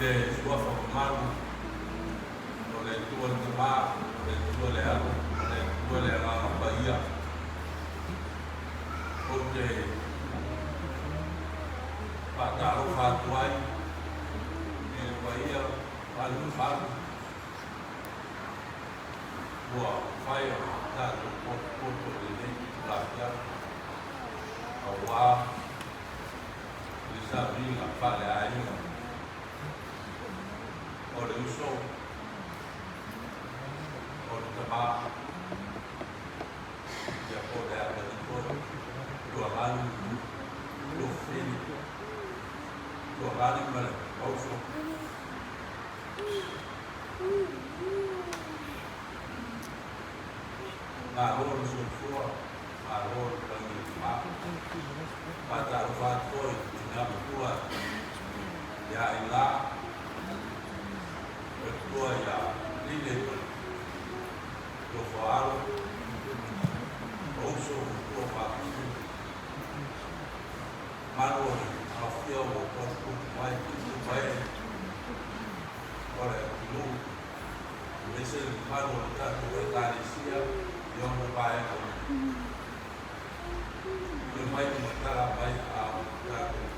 le Suafa mamalu o le Atua le Tama, o le Atua le Alo, o le Atua le Agaga Paia, ou te faatalofa atu ai i le paia ma le mamalu ua mafai ona tatou potopoto i lenei itula afiafi aua le sauniga faaleaiga o le uso o le tama ia po o le atalii foi Tuagali Tuafili Tuagali ma le Mauso. Malo le soifua, malo le lagi e mama. Faatalofa atu foi i tina matua ia Aina, le matua ia Lile ma le Tofa Alo, o uso matua faapito, malu o le aofia ua potupotu mai tupu ma ee o le atunuu, aemaise le mamalu o le tatou Ekalesia i ona vaega uma. Ia mai le matala mai a o tatou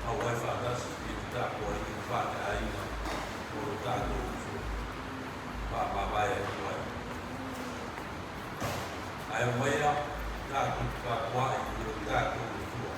auai faatasi i le tapuaiga faaleaiga o lo tatou uso faamavae atu ai. Ae omaia tatou tapuai i lo tatou Atua.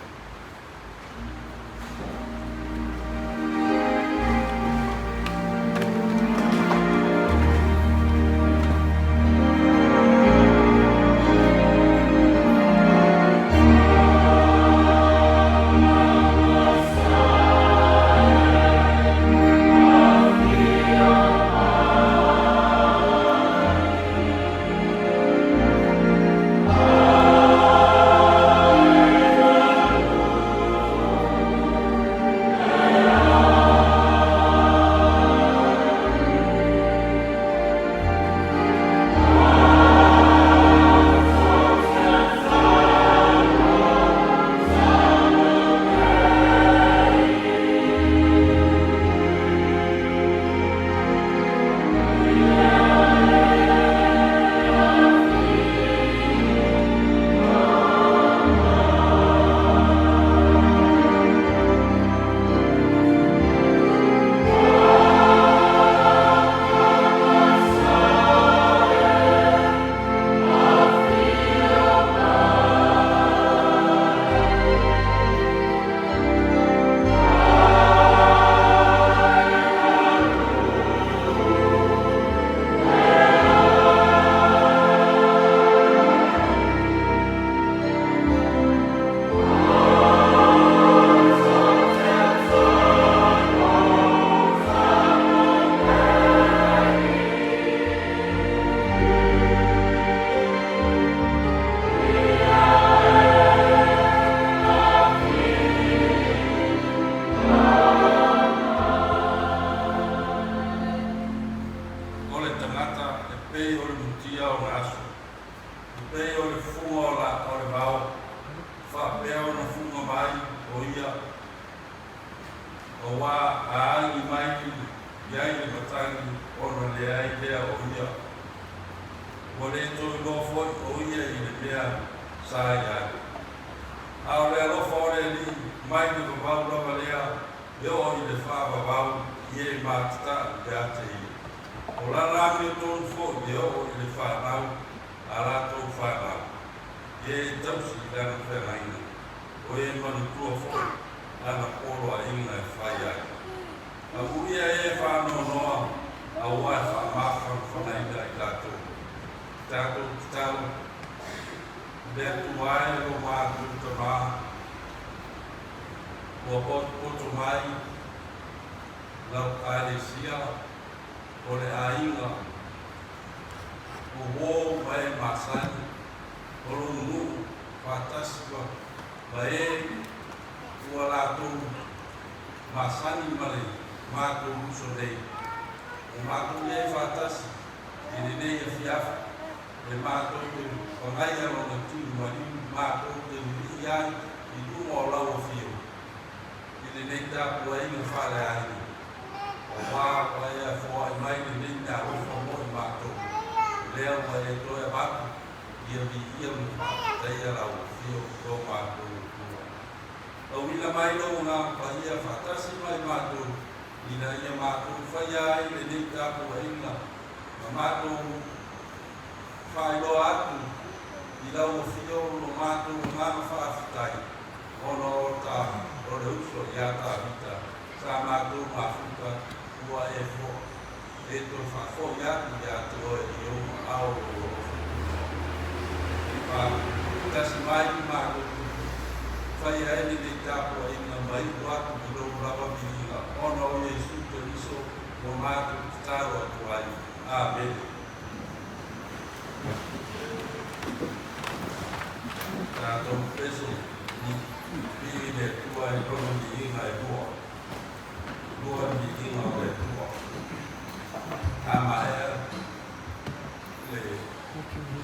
O le tagata e pei o le mutia o le aso, e pei o le fuga o la o le vao, faapea ona fuga mai o ia, auā a agi mai i ai le matagi ona leai lea o ia. Ua le toe iloa foi o ia i le mea sa i ai. A o le alofa o le Alii mai le vavau lava lea e oo i le faavavau i e matatai ia te ia. O lana amiotonu foi e oo i le fanau a latou fanau, i e tausi i lana feagaiga, o e manutua foi lana poloaiga e fai ai. Amuia e faanoanoa aua e faamafanafanaina i latou. Tatou tatalo, Le Atua e lo matou Tama, ua potopoto mai lau Ekalesia o le aiga o uō ma e masani o lou nuu faatasi ma e ua latou masani ma le matou uso nei. Ua matou i ai faatasi i lenei afiafi e matou te pagaia lona tino maliu matou te lilii ai i luma o lau afio. I lenei tapuaiga faaleaiga, auā ua e afoa'i mai lenei meaalofa mo i matou, o lea ua e toe avatu, ia viia ma faafetaia lau Afio lo matou Atua. Tauila mai lou Agaga Paia faatasi ma i matou, ina ia matou faia ai lenei tapuaiga ma matou faailoa atu i lau Afio lo matou agaga faafetai ona o ta o le uso ia Tavita sa matou mafuta ua e e toe faafoi atu ia te oe i ou aao lou alofa tunoa. Faatasi mai le matou tupu, faia ai lenei tapuaiga ma iu atu i lou lava viiga ona o Iesu Keriso ua matou tatalo atu ai. Amene. Tatou pese i le Atua i lona viiga e lua. Lua viiga o le Atua. A maea le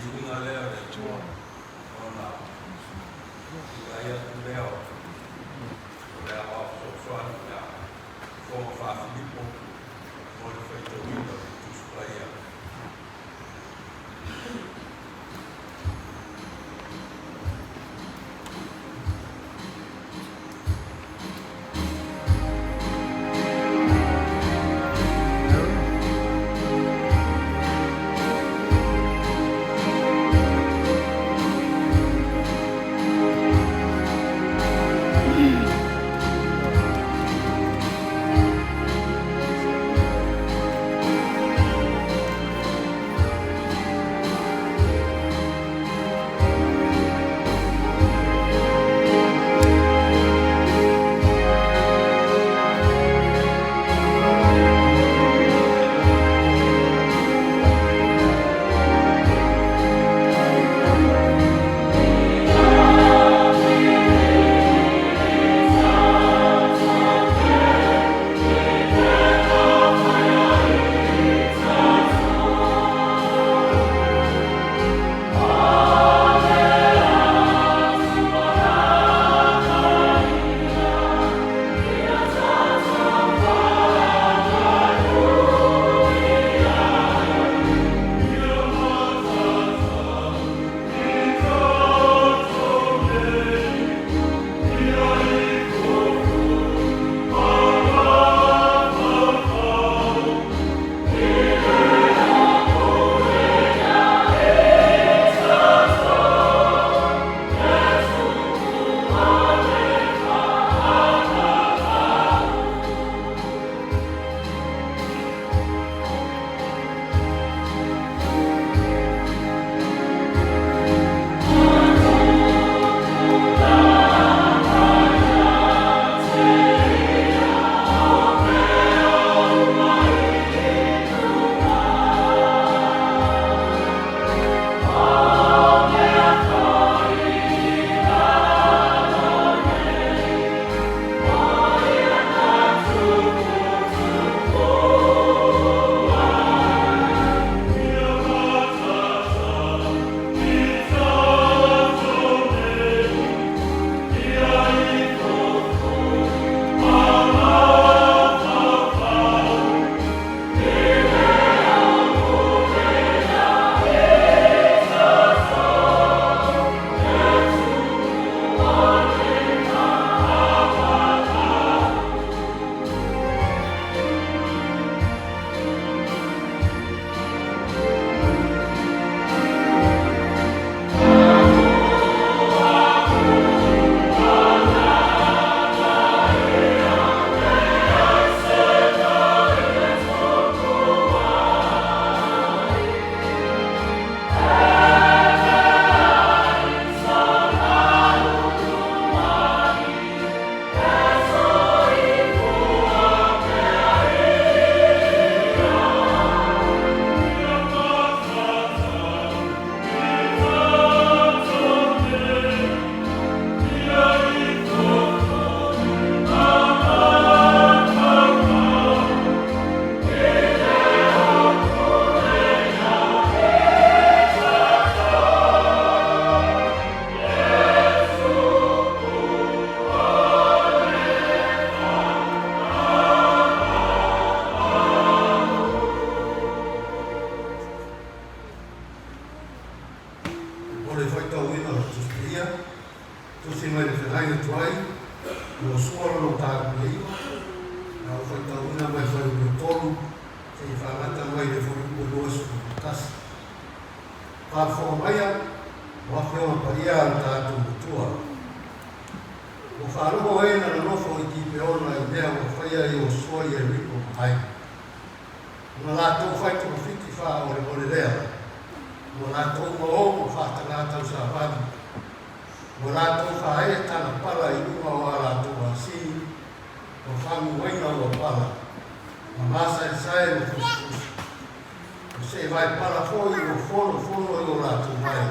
viiga lea o le Atua, ona tulai atu lea o le Aoao Fesoasoani ia Fofoga Faafilipo mo le faitauina o le Tusi Paia. O le faitauina o le Tusi Paia, tusi mai le Feagaiga Tuai, Iosua lona mataupu e 9, a ou faitauina mai le fuaiupu e 3 seia faagata mai le fuaiupu e 21. Faafofoga maia, o Afioga Paia a lo tatou Atua. Ua faalogo e na nonofo i Kipeona i mea ua faia e Iosua i Ieriko ma Ai. Ona latou fai togafiti faaoleole lea, ua latou maou ma faatagā tausavali, ua latou faaee tala pala i luga o a latou asini, ma faguaina ua pala, ma masaesae ma fusifusi. Ua seevae pala foi ua fonofono i o latou vae,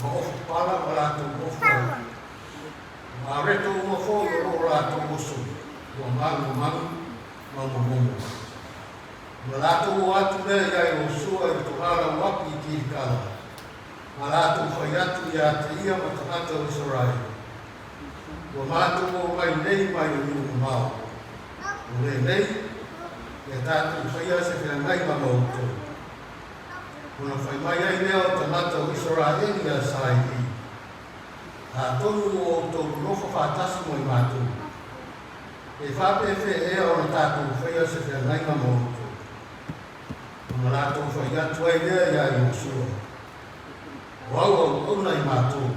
ma ofu pala ma latou ofu autu. Ua areto uma foi o lo o latou oso, ua magumagu ma momomo. Ona latou o atu lea iā Iosua i le togala o Api i Kilikala, ma latou fai atu iā te ia ma tagata o Isaraelu, Ua matou o mai nei mai le nuu mamao. O lenei, ia tatou faia se feagaiga ma outou. Ona fai mai ai lea o tagata o Isaraeli iā Saili, Atonu ua outou nonofo faatasi ma i matou. E faapefea ea ona tatou faia se feagaiga ma outou? Ona latou fai atu ai lea iā Iosua, O au auauna i matou.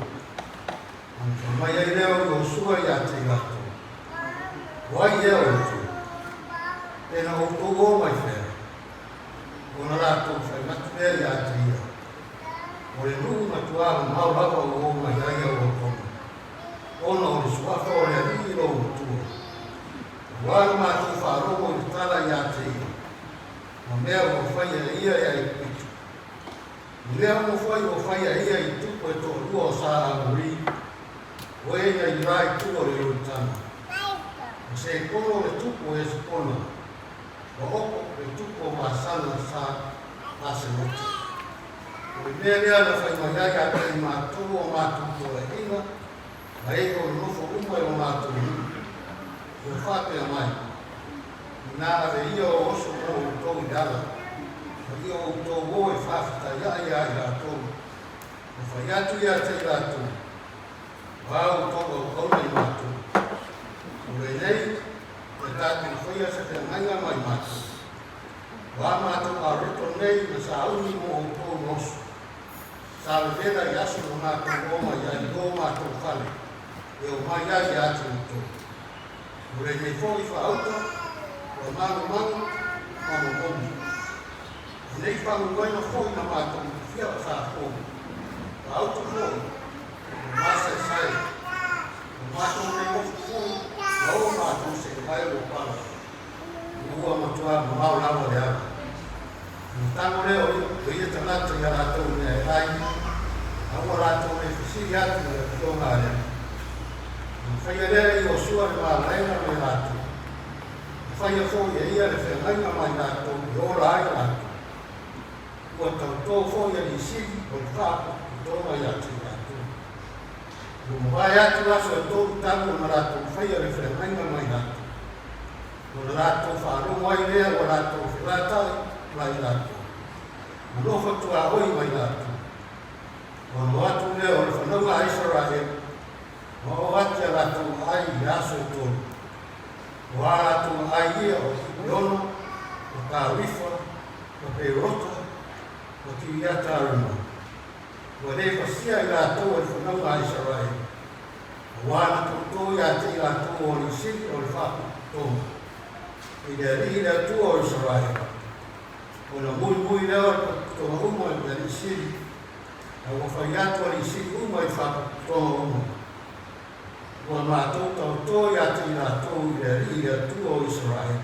Ona fai mai ai lea o Iosua iā te i latou, O ai ea outou? Pe na outou o mai fea? Ona latou fai atu lea iā te ia, O le nuu matuā mamao lava ua o mai ai au auauna. Ona o le suafa o le Alii lou Matua. Aua le matou faalogo i le tala iā te ia, ma mea ua faia e ia i Aikupito. I mea uma foi ua faia e ia i tupu e toalua o Sa Amori, o e na i la i tua o le Ioritana. O Sekono le tupu o Esepona, ma Oko le tupu o Masana sa Aserote. O le mea lea na fai mai ai ia te i matou o matou poloaiga, ma e o nonofo uma i o matou nuu, ua faapea mai, Inā ave ia o oso mo outou i ala, ma ia outou o e faafetai aʻe iā i latou, ma fai atu ia te i latou, O a outou auauna i matou. O lenei, ia tatou faia se feagaiga mai matou. O a matou areto nei na sauni mo outou ma oso. Sa vevela i aso na matou o mai ai i o matou fale, e o mai ai ia te outou. O lenei foi faauta, ua magumagu ma momomo. O nei faguaina foi na matou tufia o sa fou. Faauta foi, ua masaesae. O matou nei ofu foi, ma o matou seevae ua pala. Ua matua mamao lava le ala. Ona tago lea o ia tagata i a latou mea e ai, a ua latou le fesili atu i le Afioga a le Alii. Ona faia lea e Iosua le malaega ma i latou, na faia foi e ia le feagaiga ma i latou e ola ai latou. Ua tautō foi Alii Sili o le Faapotopotoga ia te i latou. Ua mavae atu aso e tolu talu ona latou faia le feagaiga ma i latou. Ona latou faalogo ai lea ua latou felataʻi mai latou, ma nofo tuaoi mai latou. Ona o atu lea o le fanauga a Isaraelu, ma oo atu ia latou aai i aso e tolu. O a latou aai ia o Kipeona, o Karifa, o Perota, o Kiriata-Arima. Ua le pasia i latou e le fanauga a Isaraelu. Auā na tōtō iā te i latou o Alii Sili o le Faapotopotoga, i le Alii le Atua o Isaraelu. Ona muimui lea o le potopotoga uma i le Alii Sili, a ua fai atu Alii Sili uma i Faapotopotoga uma. Ua matou tautō iā te i latou i le Alii le Atua o Isaraelu.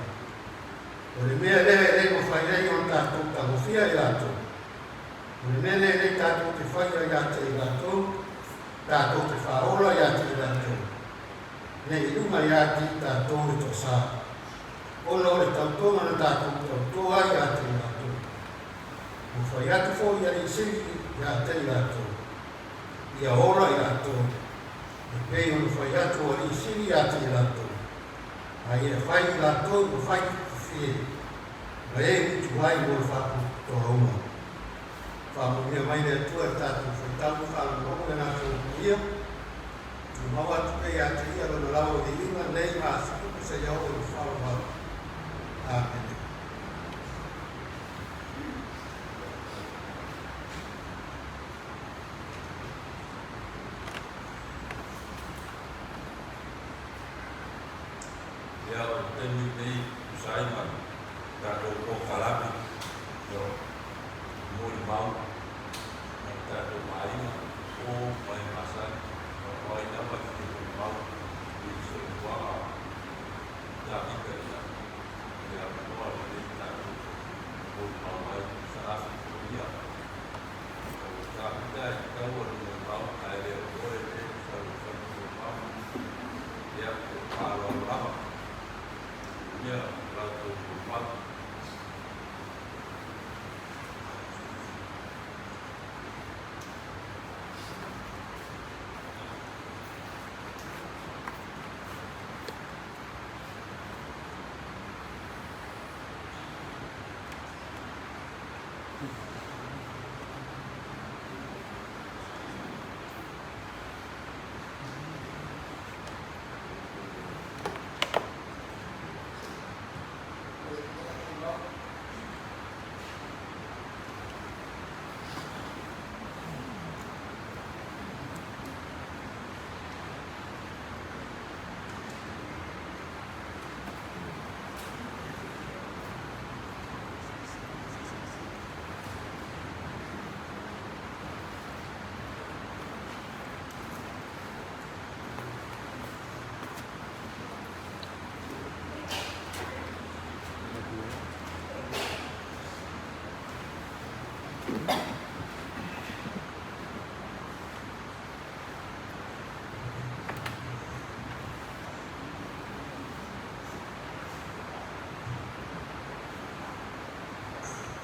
O le mea lea e le mafai ai ona tatou tagofia i latou, o le mea lea e le tatou te faia iā te i latou, Tatou te faaola iā te i latou, ne i luga iā te i tatou le toasā, ona o le tautoga na tatou tautō ai iā te i latou. Ua fai atu foi Alii Sili iā te i latou, ia ola i latou, e pei ona fai atu o Alii Sili iā te i latou, a ia fai i latou ma fai fifie, ma e utu ai mo le faapotopotoga uma. Faamanuia mai le Atua i le tatou faitau ma faalogologo i lana Afioga Paia. Ia maua atu pea ia te Ia Lona lava o viiga nei ma aso uma seia oo i le faaaloalo. Amene. Ia, o le taimi lenei tusa ai ma le tatou polokalame o molimau ma le tatou aiga o ma e masani o ai lava e fia molimau i le soifuaga o Tavita, ia, o le avanoa lenei tatou molimau ai sa afi ia o Tavita e tatau ona molimau ae le o oe le sau e fai molimau. Ia, o le faaaloalo lava ia la outou molimau.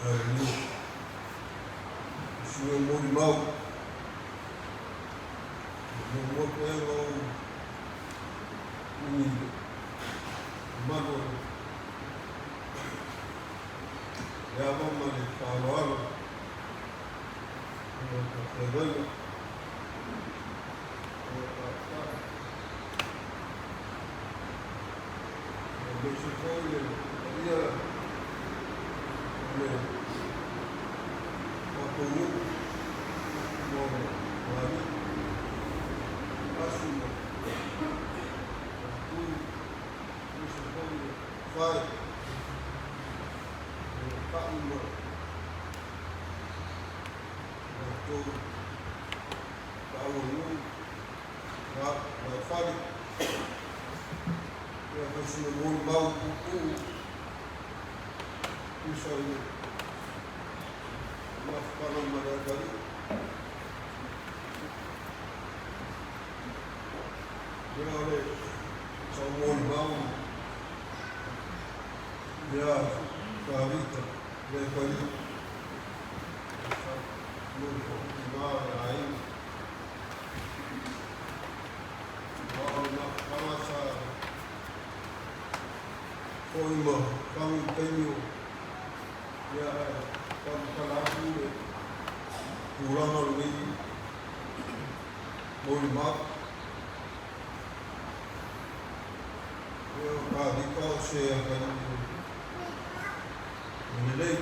Aleluia. O sui o molimau. E muamua atu ai ona ou umi mamalu o le ava ma le faaaloalo o le faafeagaiga o le faafetai. Aemaise foi le paia o le matou nuu ma o alii, Asi ma Faatui, aemaise foi le Fae, o Pa'i ma latou taauanuu ma fale. Ia faisina molimau puupuu tusa i le mafutaga ma le atalii. Ia o le sau molimau ia Tavita le atalii. Sa nofo ina le aiga. A o le mafutaga sa foi ma fagu i taimi o ia ae faamatala atu le tulaga o lenei molimau. Ia o Tavita o se atalii o lelei.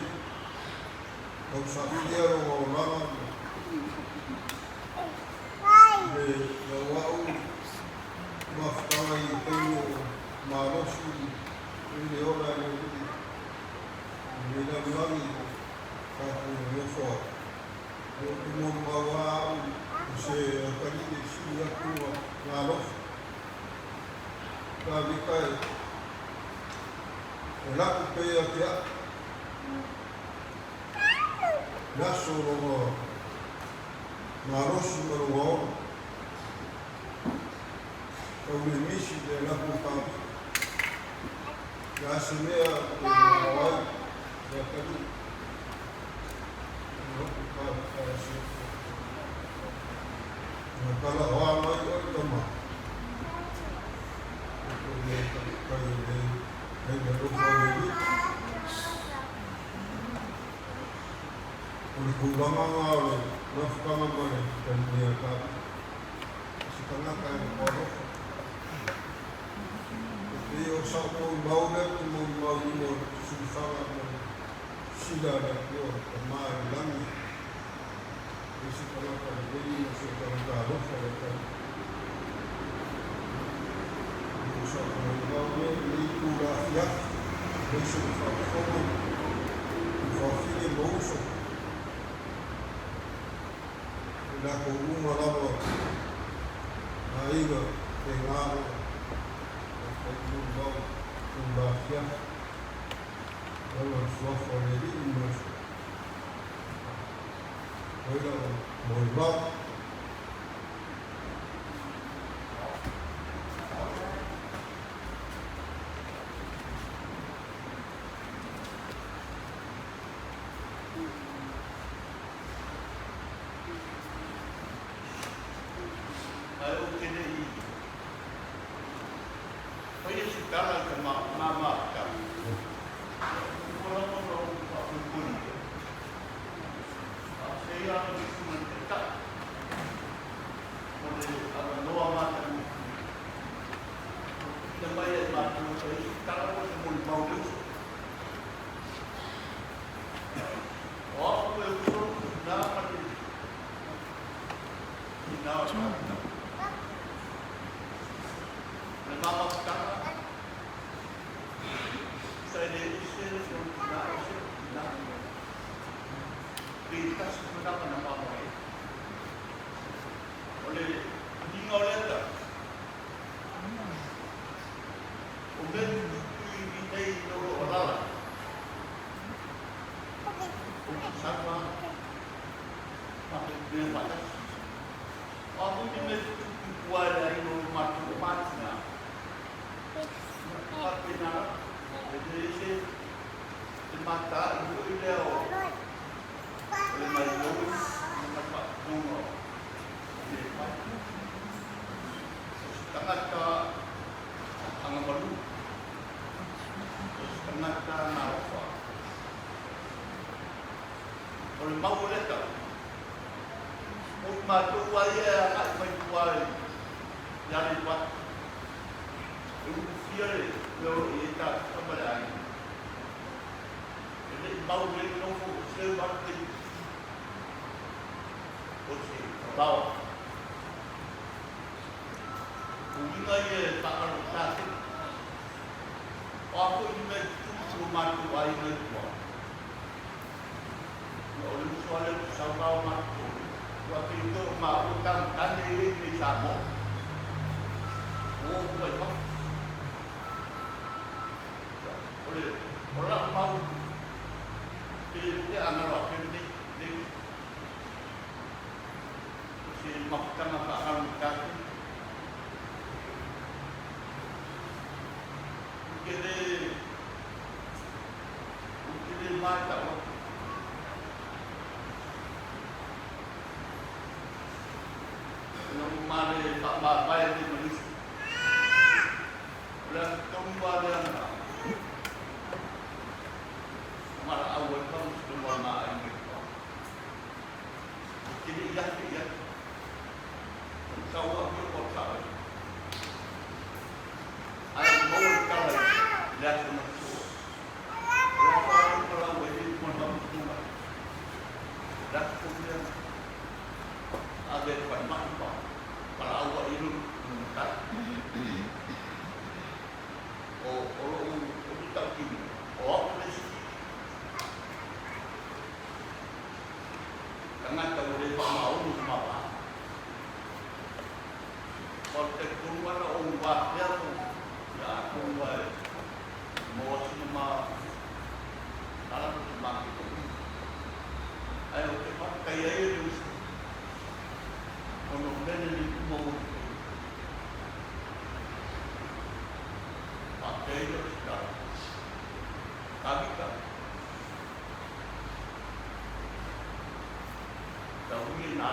Tausafia lona olaga le lauau mafutaga i taimi o malosi i le ola i le alii i le lalolagi tatou nonofo ai. Ou te molimau lava au o se atalii e sili atu ona alofa. Tavita e laku pea ia te au. Le aso o lona malosi ma lona ola. Tau le misi le laku o Tavita. Le a se mea e manao ai le atalii. E loku Tavita e se. Na tala o a mai oe tama. O le kai o le kai le alofa o le alii. O le tulaga lena o le mafutaga ma le taimi a Tavita, o se tagata e alofa. E pei o sau molimau lea ou te molimauina o le fesilifaga ma le sila a le Atua le Tama i le lagi, e se tagata lelei ma se tagata alofa ia Tavita. E o sau molimau lea i lenei itula afiafi, aemaise le faafofoga i fafine ma uso, i latou uma lava aiga faiga faafetai molimau itula afiafi ola le suafa o le Alii ma le Oila o molimau. Ae ou te le i faia se tala i ta mama tala. Ua lava ona ou faapoipoi ia. A o se ia le susuga i le Taitai mo le avanoa matagofie ua tuuina mai ia i matou e fai ai se tala po o se molimau i le uso. O au e uso tina ma le tina o le O le mamafutaga, sa e le ese le tina, ese le tina. Pe tasi manawa na mama e. O le uiga o lea tala, o mea tutupu i nei o lo o alala, o saga ma te mea faatasi. O a foi ni mea tutupu i tua e le aiga o lo matou o matina, faapena lava. E le ese te mataai foi lea o le gaoioi ma le faatinoga o mea e fai. O se tagata agamalu, o se tagata agalofa. O le mau o lea tala, o i matou lava ia e agai mai tua i Aleipata, e ulufia le mea o lo o i ai Tavita ma le aiga. E le i mau le nofo o seu atu le o se mamao. O uiga ia e faagalogata tele. O a foi ni mea e tutupu i o matou aiga i tua, ia o le uso lava lea ou te sau la o matou ua pei toe o maua tagitane ia i inei i Samoa. Ua oo mai fafo. O le o lau mau pe pe a galo ake lenei lenei uso. O se mafutaga faagalogata tele. Ou te le ou te le matau atu. Ina ua male faamavae nei ma le uso. O le aso tonu lava lea na valaau ai faamasinoga o na aiga i tua. Ou te le i afe i ai. Na ou sau au ia ua sao ai. Ae ou maua le tala i le aso na soa. O le aso lava lea na valaau ai le luma o le faamasinoga. O le aso tonu lea na ave ai i le falemai ma valaau ai i lona matai. O, o lou, ou te tautino, o au le isi tagata ua le faamaoni i le mava. O le talitonu lava na ou afea atu ia atonu lava e maua sina ma tala ma se maketi. Ae ou te faafetai ai e le uso ona o mea nei uma ua tutupu. Faafetai ai o se tala. Tavita. Tau i na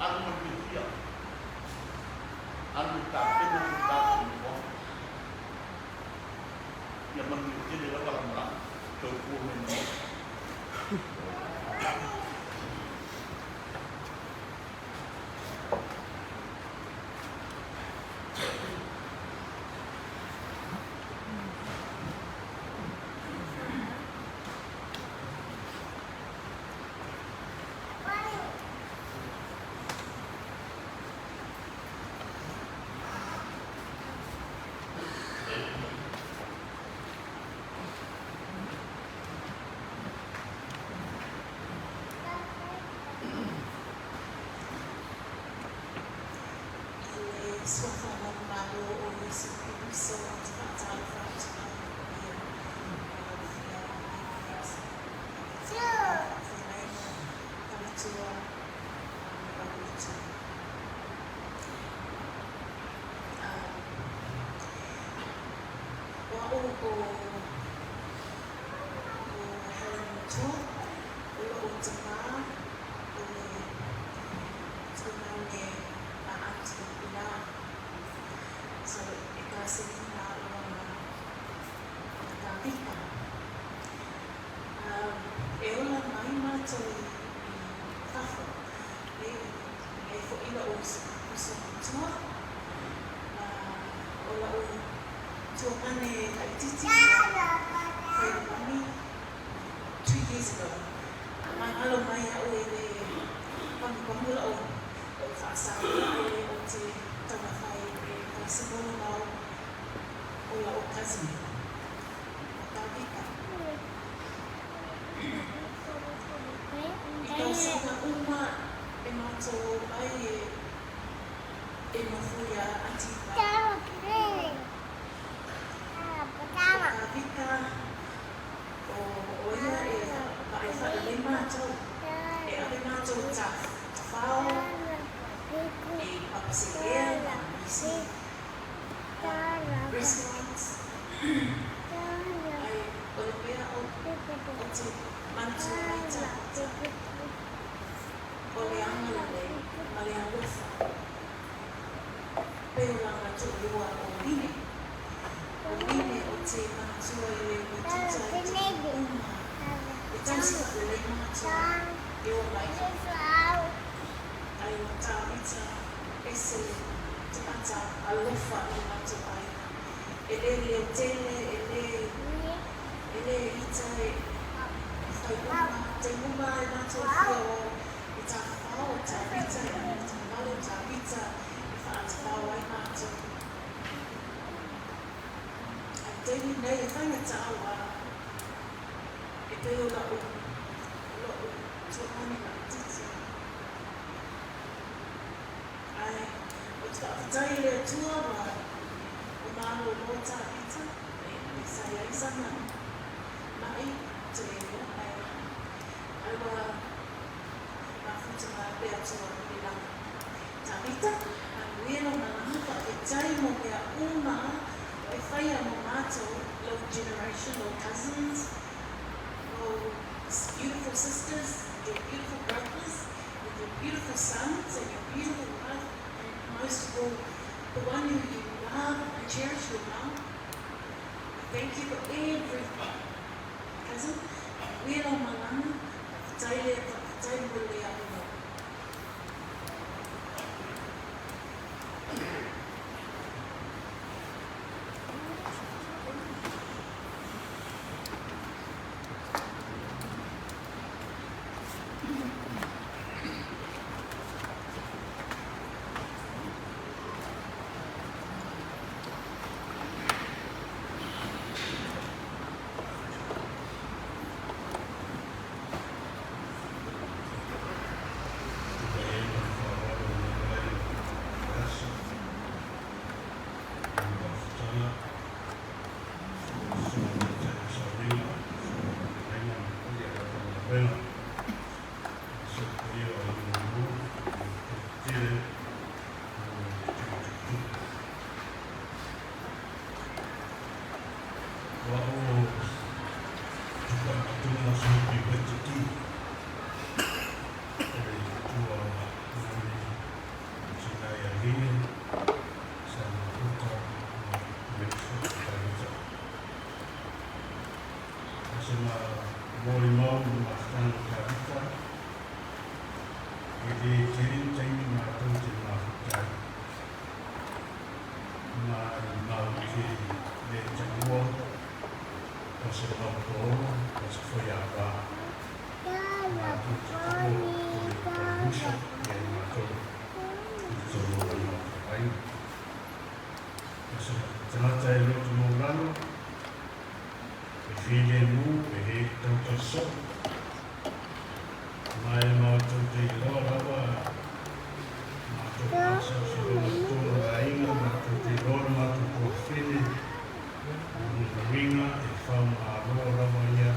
alu ma le fiafia, alu e tapena so tatou nofoaga. Ia manuia tele lava lau malaga. Soifua ma ia manuia. matua a lau utu. O a'u o o Helen Matua, o lo'u tamā o le tuanane a Aunty Ina. So e kasenina a'u ma Tavita. E ola mai mātou i fafo. E i ai fo'i lo'u uso matua, ma o la'u tuagane la'itiiti ua fai mami 2 years ago. A magalo mai a'u e le pagupagu la'u la'u fa'asaoa ae o te taumafai e faasimolo mau o la'u cousin o Tavita. I tausaga uma e matou o mai e nofo iā Aunty o Tavita o ia e vaai faalelei matou e ave matou tafao i Papase'ea ma nisi restaurants ae o le mea o te manatua ai Tavita o le agalelei ma le alofa pei o lana to'alua o Line. O Line o te manatua i le uituta i taimi uma e tausi faalelei matou e o mai ae o Tavita ese le tagata alofa i le matou aiga. E lē leotele e lē ita e fai uma taimi uma e matou fia o e tafafao o Tavita e ave le taavale o Tavita e fa'atafao ai matou. Ae taimi nei e faigata'a ua e pei o la'u tuamani la'itiiti. Ae o te fa'afetai i le Atua ua o malōlō Tavita e sa iai sana ma'i te iloa ae ua mafuta mai le Atua i lagi. Tavita, manuia lau malaga, fa'afetai mo mea uma e faia mo matou, lau generation, lau cousins, lau beautiful sisters, your beautiful brothers, and your beautiful sons, and your beautiful wife, and most of all, the one who you love and cherish, your mum. Thank you for everything. Cousin, manuia lau malaga, fa'afetai le fa'afetai mo le avanoa. Mori mau i mafutanga Tavita e le tele taimi matou te mafutai ma i mau te le taua o se mautolo o se foiavā matou te taua o le palusa ia i matou i tolu o le matou aiga. O se tagata e loto maulalo e filemu e he tautau ma e matou te iloa lava matou asa se lona tonu aiga matou te iloa le matou tuafine lona uiga e faumālō lava ia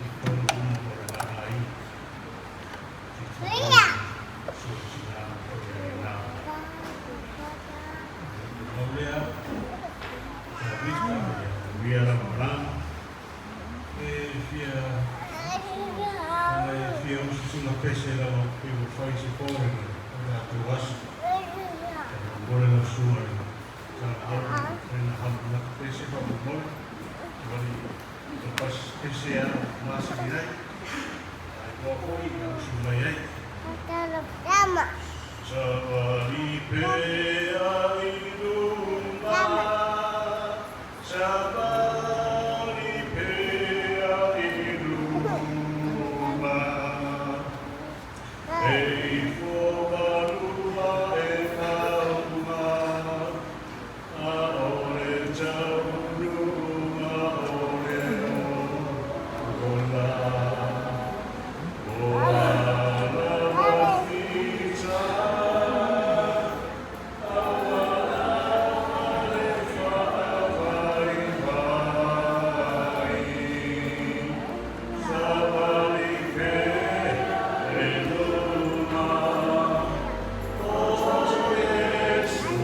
i tonu uma o le vaaiga. sina pese lava pe ua fai se polega o le tatou aso. Faamolemole lau susuga i le Matagaluega e na hamanatu pese faamolemole. Wali o pas pese a masani ai. Ai koa foi na usu mai ai. Savali pea i luma, savali pea i luma, e ifo malua e mauma, a o le taunuuga o le ola. O ala mafita, le faavaivai, savali pea i luma, o Iesu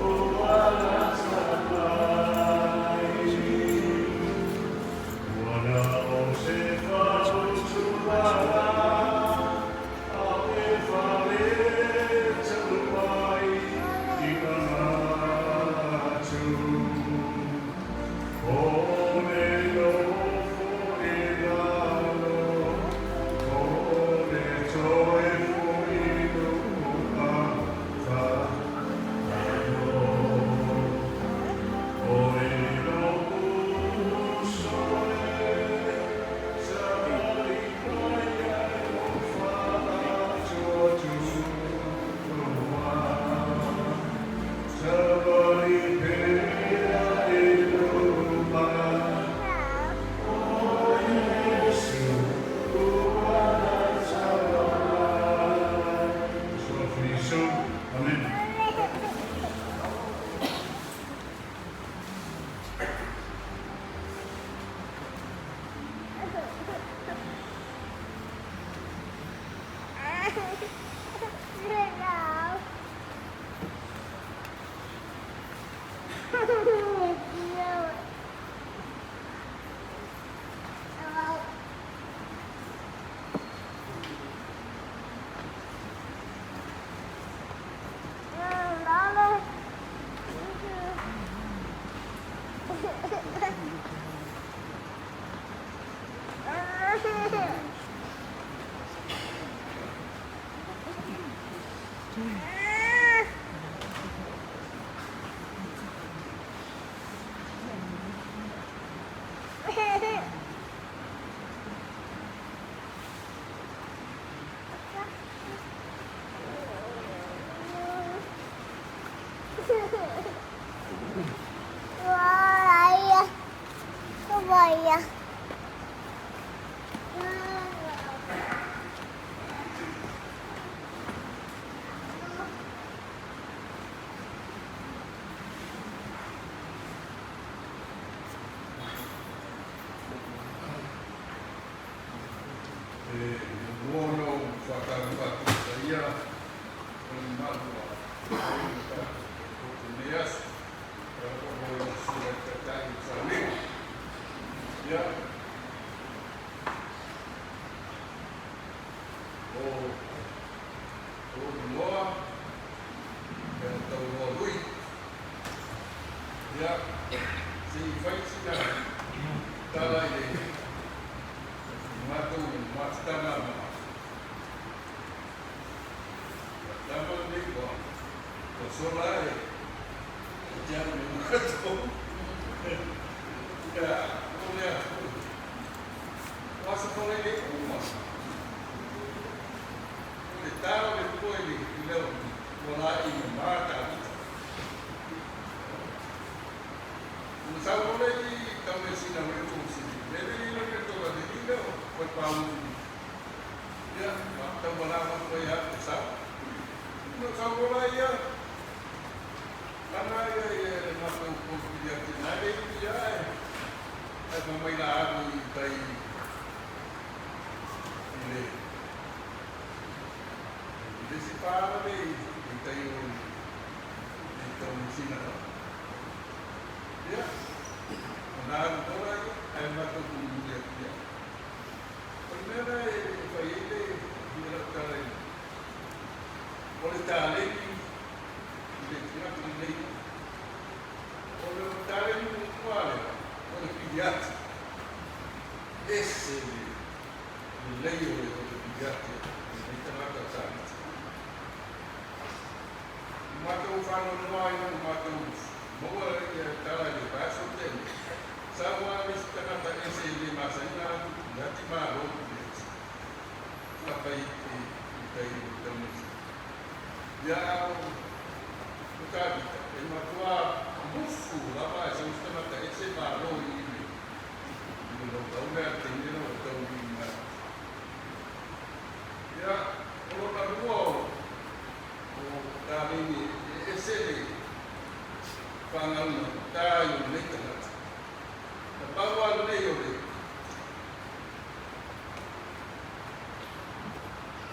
ua lata mai. Ua na o se fautuaga, a e fale talu ai i manatu. O le nofo i lalo, o le toe foi i luga faano. O e lo'u uso e, savali mai ai o fa'atuatuā. Savali pea i luma, o Iesu ua lata mai. So finisho. Amen. E muamua ona ou faatalofa atu i le paia o le mamalu a le tatou lenei aso. Faatalofa foi i le Susuga i le Taitai o le Salega. Ia, o lou igoa, ia o Tauroa Lui. Ia, se i fai sina tala i le matou mafutaga ma tama lenei ua sola e te alu i matou. Ia, o lea, o aso faalelei uma. O le tala o le pua i le leo ua laei ma Tavita. Ua sau loa le i tau le sina reto sili. Le le le reto la le le o koe pau sili. Ia, ma tau malama koe ia te sau. No sau loa la ia. Lana ia ia le matou polokili atu na le ia e. Ai ma mai la alu i tai i le i le si pala le i tai o i tau sina. Ia, ona alu loa la ia, ae matou mulimuli atu ia. O le mea la e fai ai le O le taleni i le tagata lenei, o le taleni muamua lea, o le piliati. Ese le lelei o le piliati o lenei tagata o Tavita. I matou faanoanoa ai ina ua matou maua ia tala i le vaiaso tea nei, sau lava le isi tagata ese e le masani ona alu i piliati malo i piliati. Fai i tai o le taumafa. Ia a o Tavita, e matua mufu lava e sau isi tagata ese malo i le i le laulau lea le taimi lea ua tau i mai. Ia, o lona lua o taleni e ese le faagaugata i o lenei tagata. Na pau lava lenei o le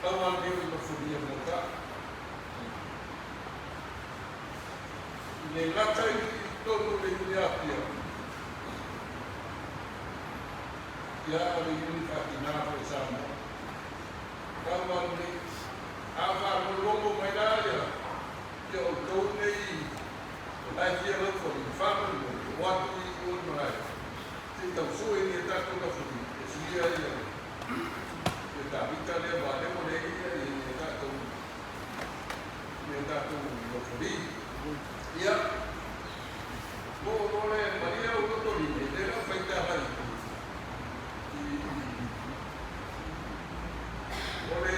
Pau lava lenei o le nofolia mo ta. I le gata i totonu o le iuni Apia, ia o le iuni faatina foi a Samoa. Pau lava lenei, a faalogologo mai la ia outou nei o la e fia laufolia, faamolemole, o atu i o i malae, se i tau sue ni a tatou laufolia, e suia ia ia Tavita lea aua lea ua leai ia ni a tatou ni a tatou laufolia. Ia, oo loa lea, malie au loto lime, lea la ua faita agai i o le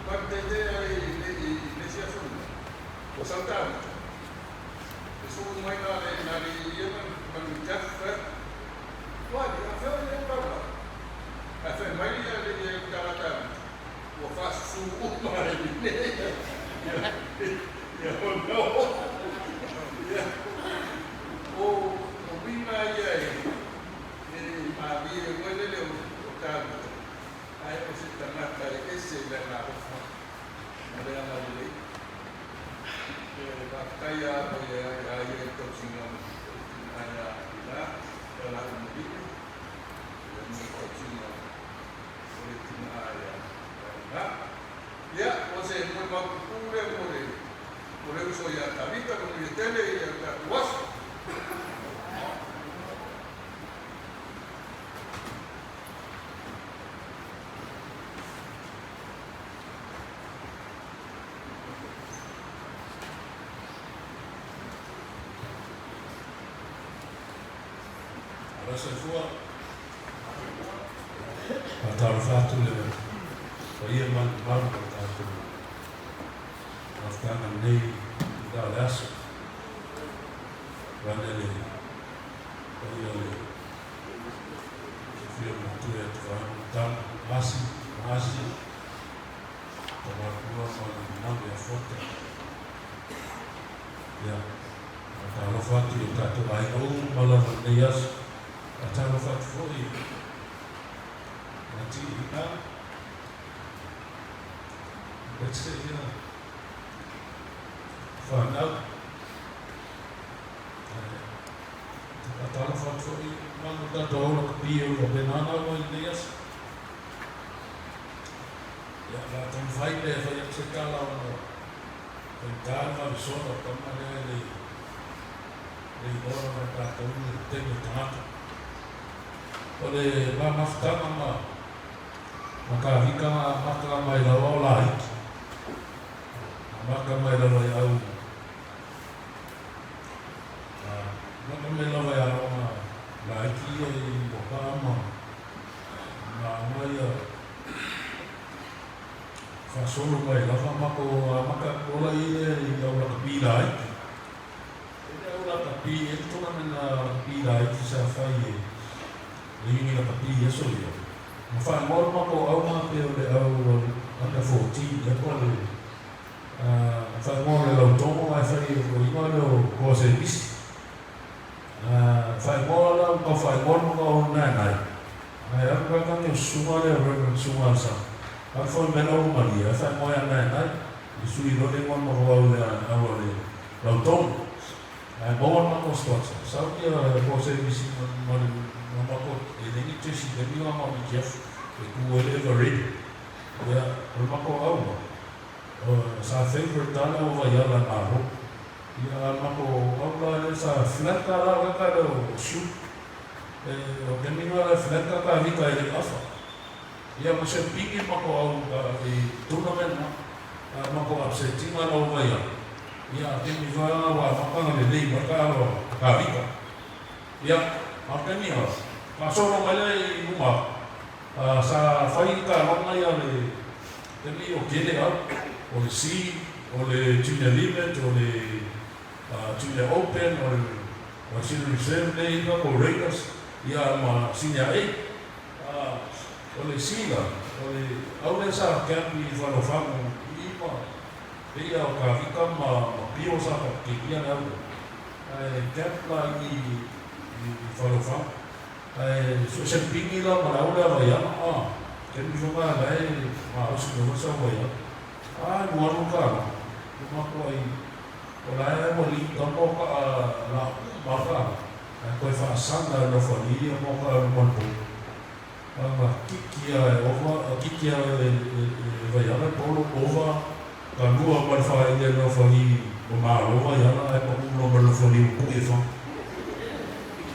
Patetete ai i le isi aso lena, ua sau Tavita. E sulu mai la le na le ia ma ma le Jeff fe. Wai, a fe o ia lau la. A fe mai ia le ia tagata ua faasusu uma i le ia ia o no. Ia o o uiga ia e e malie foi lele o Tavita. Ae o se tagata e ese i lana alofa ma le agalelei. E faafetai lava ia ia ia i le tausiga o le tina ia Ila, ia la Umalii, ia ma le tausiga o le tina ia Ila. Ia, o se moemau pupū lea mo le mo le uso ia Tavita, manuia tele i le tatou aso. Ala soifua. Faatalofa atu le paia ma le mamalu o le tatou mafutaga lenei i la o le aso. Vaeane le paia o le Sofia Matua ia Tuvalu Tama Masi Masi Tamatua ma le mamalu ia Fota. Ia, faatalofa atu i o tatou aiga uma lava i lenei aso. Faatalofa atu foi i Ngāti Ina. Let's say ia whanau. Faatalofa atu foi i mamalu o tatou aula kapi o lo penana ua i lenei aso. Ia, faataumafai pea e fai atu se tala ona faigata le vave sola o tama lea e le le iloa lava e tatou le taimi o tagata. O le ma mafutaga ma ma Tavita na amata mai lava o laiti. Amata mai lava i au amata mai lava i aoga laiti ia i Moakaa ma ma aoga ia faasolo mai lava matou amata atu loa ia i au lakapi laiti. E le au lakapi e le tournament a lakapi laiti sa fai e le uni lakapi i aso ia. Na faaigoa le matou auga pei o le au under 14 ea po o le faaigoa o le lautogo ae fai e toeaiina lea o Toa Sevisi. Faaigoa la ua tau faaigoa le maka o Naenai ae alu la tagi o susuga lea Reverend Suga Alsang alu foi mai lau Maria ae faaigoa ia Naenai i sui loa le igoa matou au le au a le lautogo ae maua le matou sponsor sau ia Toa Sevisi ma le ma matou e leai ni Jesse taimi na ma be careful e tu ai le ever ready ia o le matou auga. Sa favourite lava le au Vaiala e malo. Ia a mako au la lea sa flanker la oe ka leo o shoot. E o kemi nga le flanker ka vika e le afa. Ia ma se pigi mako au ka i tournament na. A mako upsetinga la o Vaiala. Ia a kemi fa wa makanga le lei mai ka alo ka vika. Ia a kemi ha. Ka solo mai le i luma. Sa fai ka longa ia le taimi o kele au, o le C, o le Junior Limit, o le Junior Open, o le Senior Reserve nei ina po o Raiders, ia ma Senior A. O le C la, o le au lea sa camp i Faleofagu i ma pei a o Kavika ma Pio sa faapekenia le au lea. Ae camp la i Faleofagu. Ae so se pigi la ma le au lea Vaiala a kemi fo nga lae ma au si me sa Vaiala a lu alu ka la o ma ko ai o la e wa li ka mo ka la ma ka ai koe fa sanga lo fa li mo ka lo mo po a nga kiki a e ova a kiki a e Vaiala polo ova ka lua ma le fa ile lo fa li o ma lo Vaiala ai pa u lo ma lo fa li o ku e fa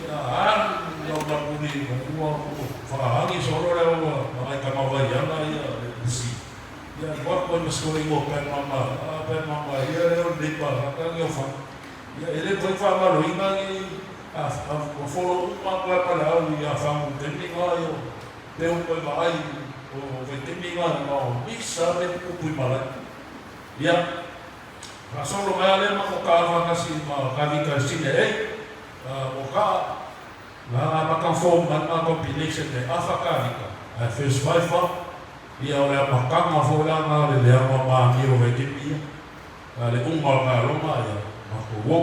Ia alu lau lapuni i mua ua whakahangi solo lea ua ngai tama vai ana ia le si. Ia i wako ai ma siko ingoa pae mama, a pae mama ia lea o le neipa ka ngi o wha. Ia e le mawhai whamalo inga ngi a a folo uma koe pa le au i a whangu temi nga i o te o koe ma ai o vai temi nga ma o misa me pupu i malai. Ia ka solo mai a lea ma ko ka awhakasi ma ka vika sine ei. O ka, nga nga maka form mai nga compilation e awha ka vika. Ae first five fa, ia o le amakanga fo la nga le leaga ma amio vai kemi ia. A le uma o ka longa ia, mako wo,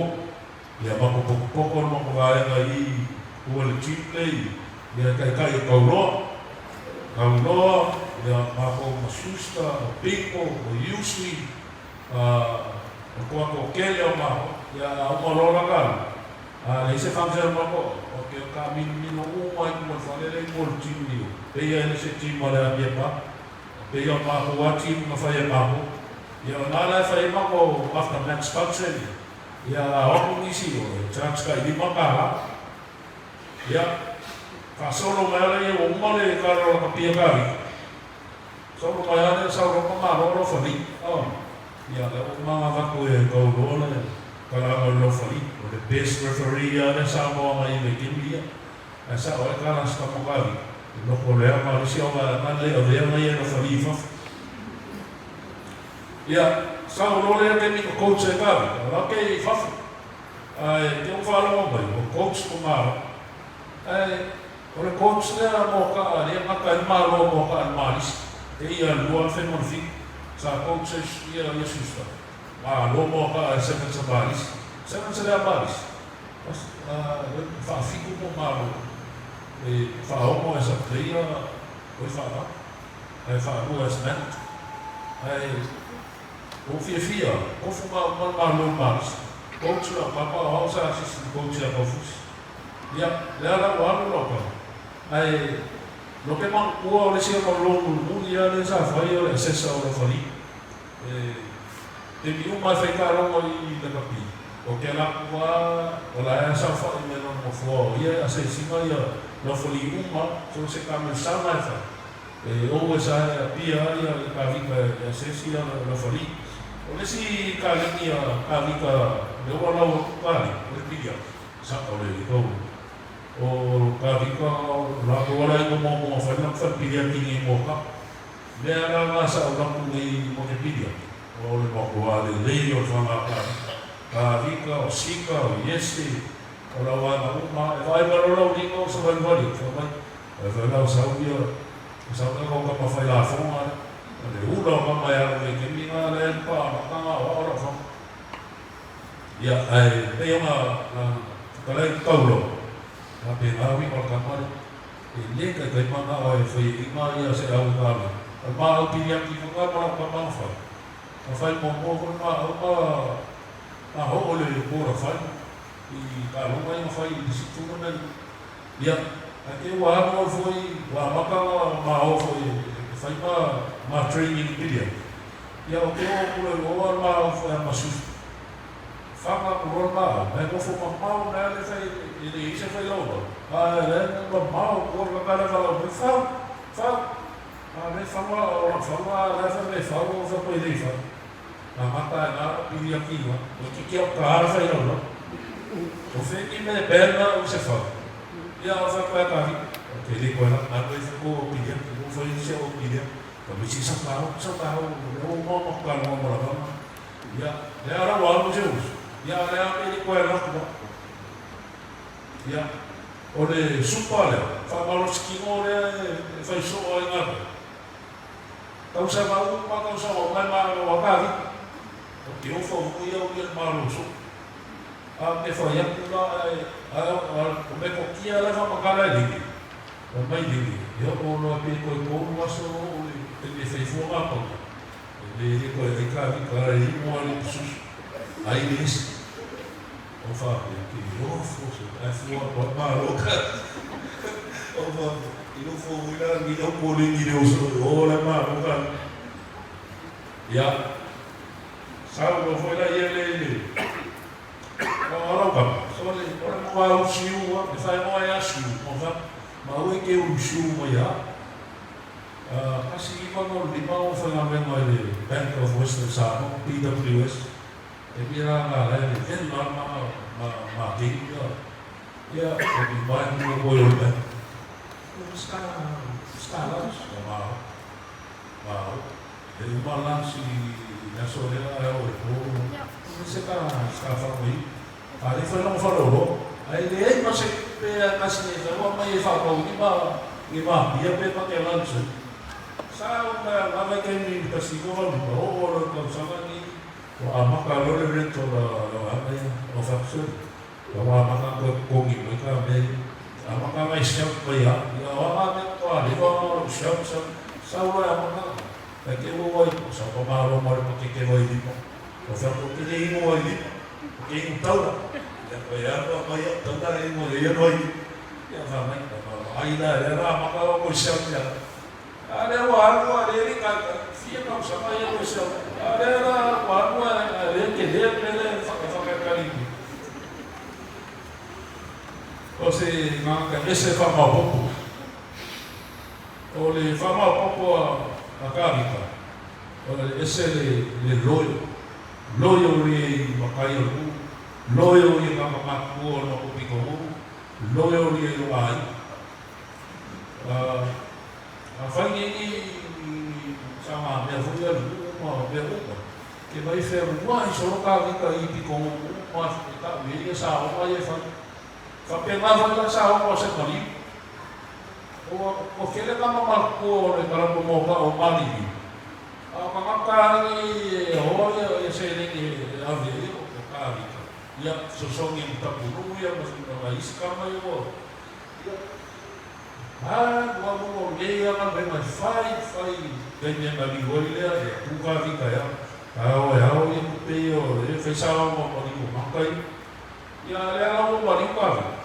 ia mako poko poko no mako vaega i ua le team lei, ia kai kai e Kauloa. Kauloa, ia mako ma Schuster, o Pingo, o Yusui, o koa ko kele o mako, ia a uma loa la ka alu. A leai se function ma ko, o ke o ka minomino uma i kuma le fale lea i mua o le team ni o. Pei a e le se team a le amia pa. Pei o makou a team na fai e makou. Ia o na la e fai ai makou after match function ia a o aku nisi o e charge ka 5 kala. Ia, faasolo mai ala ia ua uma le kala o laka pia ka vika. Solo mai a lea sau loa ma malo alofa li. Oh. Ia lea ua uma avatu e Kauloa le kalaga o le alofa li. O le best referee a lea Samoa ngai le game ia. Ae sao ai kala sa tama ka vika. I loko o le aga o le isi auvaega le avea ngai e alofa li i fafo. Ia, sau loa lea taimi ka coach ai ka vika. O la ke i fafo. Ae te u faalogo mai, o coach ko malo. Ae o le coach lea mo ka lea gata ai le malo mo ka le malisi. Te ia 2007 sa coach ai ia ia sister. Malo mo ka e seven sa malisi. Seven sa lea malisi. Pas a faafitu mo malo. E faaono as a player oi faava. Ae faalua as manager. Ae Ua fiafia, kofu ma uma le Malo i Malisi. Coach lau papa o au sa asisi i coach ia Kaufusi. Ia, lea la ua alu lau papa. Ae, no ke manukua o le isi o mau loan mulimuli a lea sa fai o le assessor o Lofalii. E, taimi uma e fai taaloga i Lakapi, o ke ala aku a, o la e saofai mai lona nofoa o ia e assess ina ia Lofalii uma, so se kamelsana e fai. E ou e sa e apia ai a le Kavika e asesi a le fali. O le isi kalegi a Kavika le ua lau atu kali, o le pilia, sa o le kou. O Kavika o latou ala i mo mo fali na fali pilia kingi mo ka. Mea la nga sa o laku nei mo te pilia. O le makoa le lei o le whanga Kavika. Kavika, o Sika, o Iese, o lau ana uma, e vaai mai lo lau lima o sa wali wali, wha mai. E whai lau sau ia, sau ia kau kama whai lafonga le, o le ula o kama e alu e kemi ngā le e pa makanga o ao lau whanga. Ia, ae pei ona na whakalai taulo, ngā pe ngā wi o kama le, e le kai kai mana o e whai i ngā ia se au ngā le. O mā au piri aki whanga ma lau kama whai. Ka whai mō mō koe ngā au ngā ngā ho o le kōra whai, i ka longa i ngā whai i si tournament. Ia, ae ke ua alu au foi, ua amata ma o foi e whai ma training pili ai. Ia o te oo atu loa i o a le ma ofo ia masusu. Faga atu loa le ma au, ae nofo mamao mea le fai e le i ai se failaulau, a e le mamao atu le tagata le valaau mai, Fau! Fau! A le faga o lau faga a la e fai mai e fau o fai mai e le i fau. Amata ai la ona pili atu i luga, toeitiiti au ta le failaulau. O fea ni mea e band au i se fau? Ia o fai atu ai ta alii, Ok, le koe la, alu ai fai kou pili atu, ua fai si au pili atu. Fai mai, Se sa tau, sa tau, lea ua uma ona talanoa ma lavana. Ia, lea la ua alu se uso, ia a lea pe le koe alu atu la. Ia, o le supa lea, faamalosi kino lea e fai soo ai galuega. Tausaga uma, tausaga uma e malo a Kavita. Ou te ofo foi au ia le malo soo. A ou te fai atu la ae, ae o metotia lava ma tala e lele. Fai mai lele, e oo loa pe toe tolu aso o le taimi e fai fua ngā pauna. E le le toe ai Kavita e ingoa le pususu, ai le esi. O faapea, te ofo se ae fua atu ai malo Kavita. O faapea, i nofo foi la ni au koleni le oso e o la malo Kavita. Ia, sau loa foi la ia le le o lau kapa, sole, o le moa au siu a, e whaingoa e a siu, o fa, ma ue ke ulu siu mai a. 1965 o whaingawenga i le Bank of Western Samoa, BWS, e mira ngā lai le ven la ma, ma, ma kei ia, ia, o ki mai mua koe o le bank. Ska, ska lunch, o ma, ma, e uma lunch i le aso lea ae oo i po, se ka, ska whangai. A le whai langa whaleolo, ae leai ma se tupe a kasi e whai mai e whakau ni ma, ni ma pia pe ma te lunch. Sa o ka ngawai kai mi kasi ko wa lima o o lo tausaga ni ua amata loa le rent o la vaega ia o factory. Ua amata toe totogi mai ka mea ia. Amata nai shelf mai a, ia o a mea toa lewa o lou shelf shelf. Sau loa e amata, kai te ua ai, o sau ka malo ma le pakeke wai lima. O fea ko te le ingoa wai lima, o ke ingo taura. Ia koe alu a mai au taura e ingoa ia wai lima. Ia wha mai, ka wha ai la, ia la amata o koe shelf ia. A lea ua alu a le alii kai, fia tausaga ia koe shelf. A lea la ua alu a le te lea mea lea e whakakali nei. O se ngaka ese whamaopopo. O le whamaopopo a Kavita, o le ese le loyo. Loyo ia i makai o le uu, loyo ia nga mamatua o lona pito uu, loyo ia i lo aiga. A whai nei ni sa ngā mea foi a le uu ma mea uma. Ke mai whea mua i solo Kavita i pito uu ma e tau e ia sa oma ia e whai. Whapena foi la sa oma o se maliu. Ua kele ka mamalu o le kalama mo ka o maliliu. A o ka ngata e hoa ia ia seleni e ave ai o Kavita. Ia fesoasoani i Tapulu'u ia ma isi kama ia ua ia a ua ua lei ana me mai fai fai taimi e maliu ai lea ia tu Kavita ia a o e ao ia tupe ia o e fai sa o maliu o maka ia. Ia lea la ua maliu Kavita.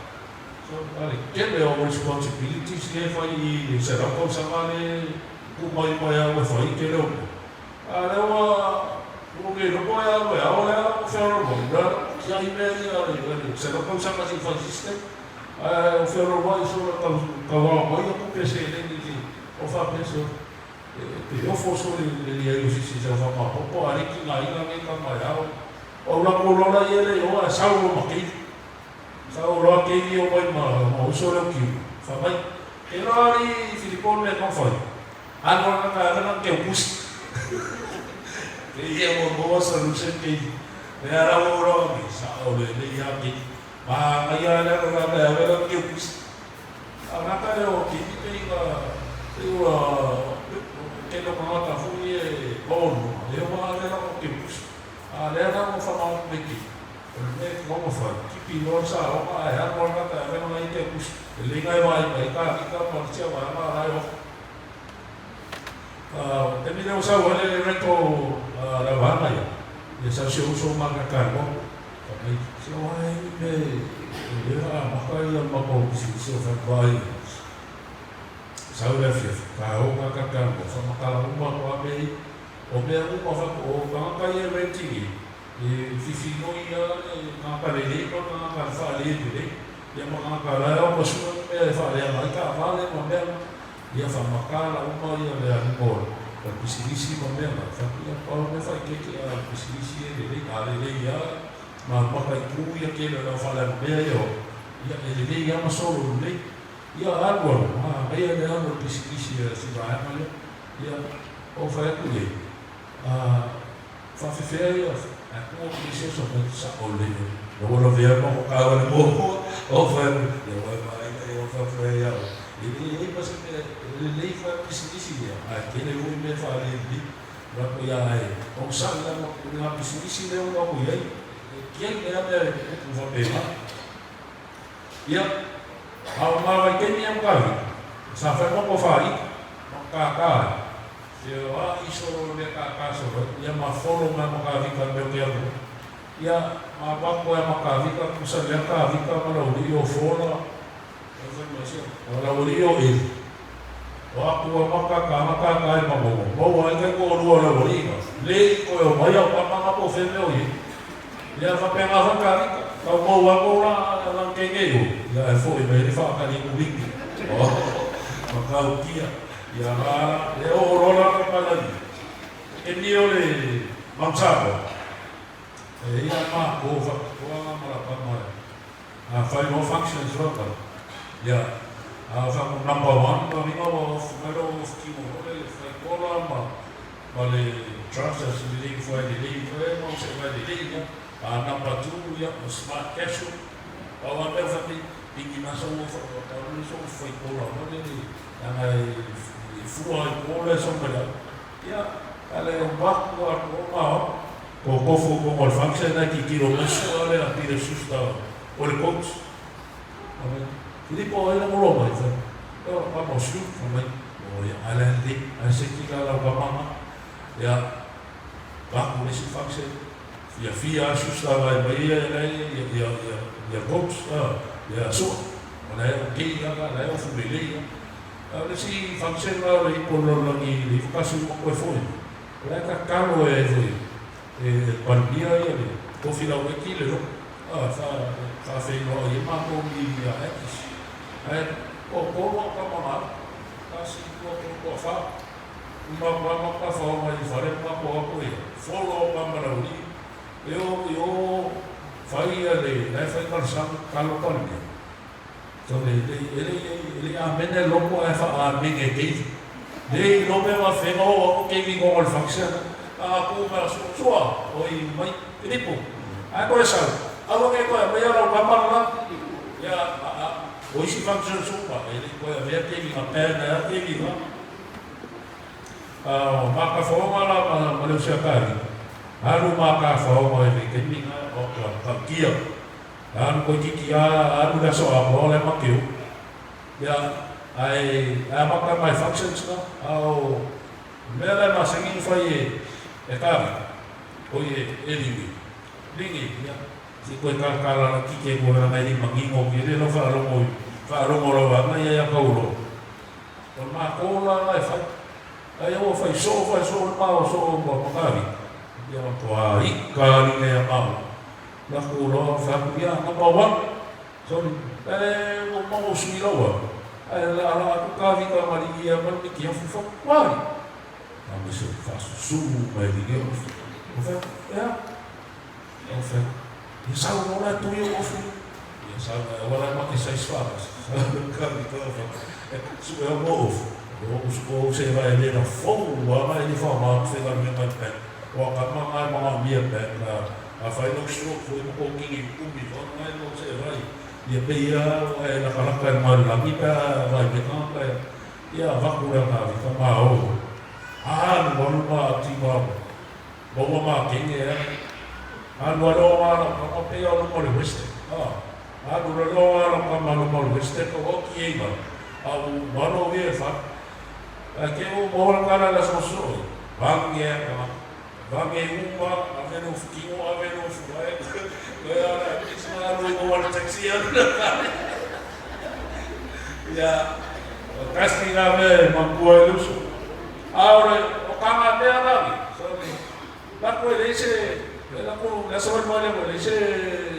So a le tele o responsibilities lea e fai i se 100 tausaga le tu mai mai au e fai tele o mea. A lea ua ua le loko e alu e ao lea ua feoloolo lea tiai mea ia a le 100 tausaga se i fai system. Ae o feoloolo ai solo tau tau ao mai ia tupe seleni i o faapea so e ofo sole le leai o sisi sau whamaopopo a le ki ngā ina nei ka mai ao. O ula ko lola ia le oa e sau lo ma keiki. Sau loa keiki o mai ma ma uso leo kiu. Wha mai, ke loa ari Filipo le kau whai. Ano ana ka ana ke upusi. Ke ia mo moa solution keiki. Le ara o roa mi sa o le le ia keiki. Ma ngai a le roa ka awela ke upusi. A ngata le o keiki pe inga pe ua ke no ngata fui e paolu. E o ma le o ke upusi. A lea la ua whamaono mai keiki. O le mea e kaua whai, kipi loa le saoga ae alu ala ka avega nai te pusi. E lei ngai vai mai ka hika ma le tia vaega a lai ofa. Taimi lea ua sau ai le rent o le vaega ia, ia sau si ou uso ma ka kai mo. Ka mai, se o ai ni me e le amata ia ma mau pisinisi o whai vai. Sau le afiafi, ka o ka ka kai mo, whamakala uma ko a mei. O mea uma o tagata ia e rent i i, e fifinoi lava le tagata lelei ma le tagata faalelei lelei, ia ma tagata la e o masua ni mea e faaleaga ai taavale ma mea na. Ia faamatala uma ia le aluga o le pisinisi ma mea na. Fai atu, ia pau le mea faaeteete a le pisinisi e lelei, a lelei lava ma mataitu ia tele o le au faaleaga mea ia o, ia e lelei lava ma solo lelei. Ia alu alu, manaia le alu o le pisinisi a si vaega lea. Ia, ou fai atu i ai, a faafefea ia, ae tuu atu i se oso mai sao lelei mai. Na ua lavea ma ko kāua le muamua, ou fai atu, ia ua e vaai mai ua faafefea ia oe. E leai ma se mea, e lelei foi le pisinisi ia, ae tele foi mea e faalelelei. Lako ia ae, onosai lava i le pisinisi lea ua matou i ai, e tele lava mea e tutupu faapena. Ia, a o nā vaitaimi ia Matavika, sa fai matou faaita, ma kākā ai. Ia, o a iso le mea kākā solo ai, ia ma folo mai Matavika i mea o ke alu ai. Ia, ma avatu ai Matavika, tusa lea Tavika ma Laulii o Fola, e fai mai sia, o Laulii o Eli. O aku a maka kāna kākā i Manono, maua ai kai toalua o Laualii na, le i toe o mai au kama na po fea mea o i ai. Ia faapena foi Tavika, tau maua atu la lana teine i o, ia e foi mai le faatali mulini. Oh, matautia, ia la la, e oo loa la ka pala i, e ni o le Mount Sabo. E ia ma ko whakatoa ngā marapama e. A whai no functions loa ka. Ia, a wha ko number one ma ringa wa off, mai lo off ki mo hole le whai kola ma, ma le trousers le lei whai le lei whai ma o se whai le lei ia. A number two ia, o smart casual. A wa mea wha te, pingi masa ua wha, wa ka uli so whai kola mo le le, anga e fua i kola e so mai Ia, a le o maku a ko ma o. Ko kofu ko ngol function na ki tiro mai sua le a Peter Schuster o le coach. A mai, Filipo ai la ngolo mai fa. E ora pa mo su, fa mai, o ia a le le, a se ki la la pa mama. Ia, ba ku le si function. Fia fia a Schuster vai mai ia ia ia ia ia ia coach, a ia sua. O la e o kei ia la e o fu le ia. A o le isi function la o le ipo lalolagi i le ifakasi uma koe foi. O la e tatalo e ai foi e Palemia ia le tofi lauaiti le lotu a fa faafeiloai ai matou i ia Akis. Ae toatolu au tama na alu, tasi, lua, tolu, toafa. Uma atu lava matou tafao mai i fale ma matou o atu ia folo au tama laulii e o i o fai ia le la e fai talosaga tatalo Palemia. So le le e le e le amene loko ae fa amene e keivi. Le i lope ma whenga o ako keivi ngongo le function. A ku ma su sua o i mai Filipo. Ae koe sau. Aua ke koe mai ala o kamara la. Ia a a o isi function su pa e le koe avea keivi nga pen a keivi nga. A o maka whaonga la ma ma le usia kari. Alu maka whaonga e le keivi nga o ka kia. Alu koe kiki a alu le aso amoa le makeu. Ia, ae ae amata mai functions na, a o mea la e masani ona fai e e Kāwika, oi e e Lingi. Lingi, ia, se i koe kalakala la kike ko lana e lima ngingo ki le lau faalogo i faalogo lava ana ia ia kaulo. O le mākou la la e fai. Ae ua fai soo fai soo le mao soo ma ma Kāwika. Ia, matua ika linga ia māua. Lako loa fai atu, ia, number one. Sorry, e ua maua sui laua. Ae la ala atu ka vika ma li ia ma le ki afu fa wai. A me se fa su mai li ge ofu. O fai, ea. O fai, ia sau mo la tu ia ofu. Ia sau na wala ma ke sai sfa. Sau ka vika o fa. E su e mo ofu. O o o se va e le na fou wa ma e fa ma fe ga me mai pe. O ka ma ngai ma mia pe ka Afai lau stroke foi ma kou kini umi fo ngai lau se vai ia pei ia e lakalaka e mai lagi pe a vai me ka pe ia vaku lea ka vi ka ma o alu alu ma ti ma ma ua ma kenge a alu alu o ma lau ka ma pe alu ma le west a alu alu o ma lau ka ma alu ma le west ka o ki ei ma a u ma lo ia fa a ke o mo la ka la so so vange ka Vange uma, ave lou fukino, ave lou fuae, koe ala, kisi ma alu i o le taxi alu na fale. Ia, o kasi ngā mea e mapua i le uso. A o le, o ka ngā mea la ni, so Lako e leai se, lako, le aso mai lea ua leai se,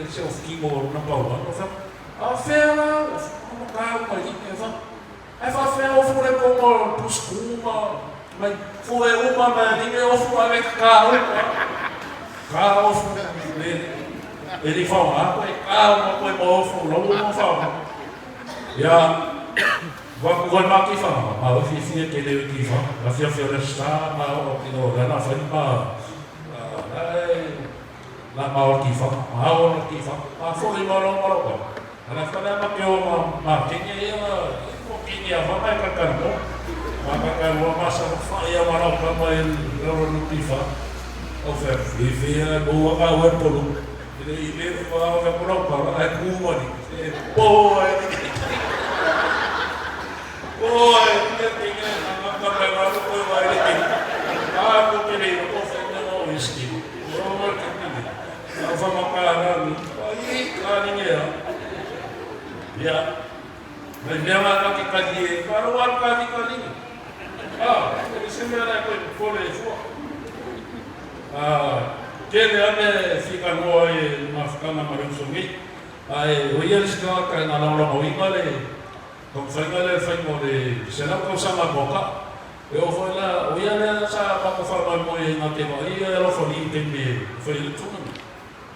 se ofutimo o lona pau atu. Fa, a fea la, o ka uma i e fa. Ai fa fea ofu le kongo pusku ma, mai fu e uma ma ni me ofu a me ka uma. Ka ofu le, e li fa ma koe ka uma koe ma ofu lo uma fa. Ia, Ua ku ai ma ki whanga, ma o whiwhia ke reo ki whanga, ma whiawhia o le sta, ma o ki o le na whai ma, e, la ma o ki whanga, ma o no ki whanga, ma fori ma lo ma lo ka. Ana whana ma ke o ma, ma kenya ia, e ko kenya whanga e kakar mo, ma kakar mo ma sa wha ia ma rau ka ma e rau no ki whanga. O whea, whiwhia, mo wa ka ua polu, e le i le wha o whea mo rau ka, ai kūmani, e po ai. Tele ane whikanoa e mafukanga ma le uso nei. Ae o ia le isi tagata e ngalagolagoina le taumafaiga lea e fai mo le 100 tausaga mo ka. E oo foi la, o ia lea sa matou faamoemoe ai na te vaai e alofa i taimi e fai ai le tournament.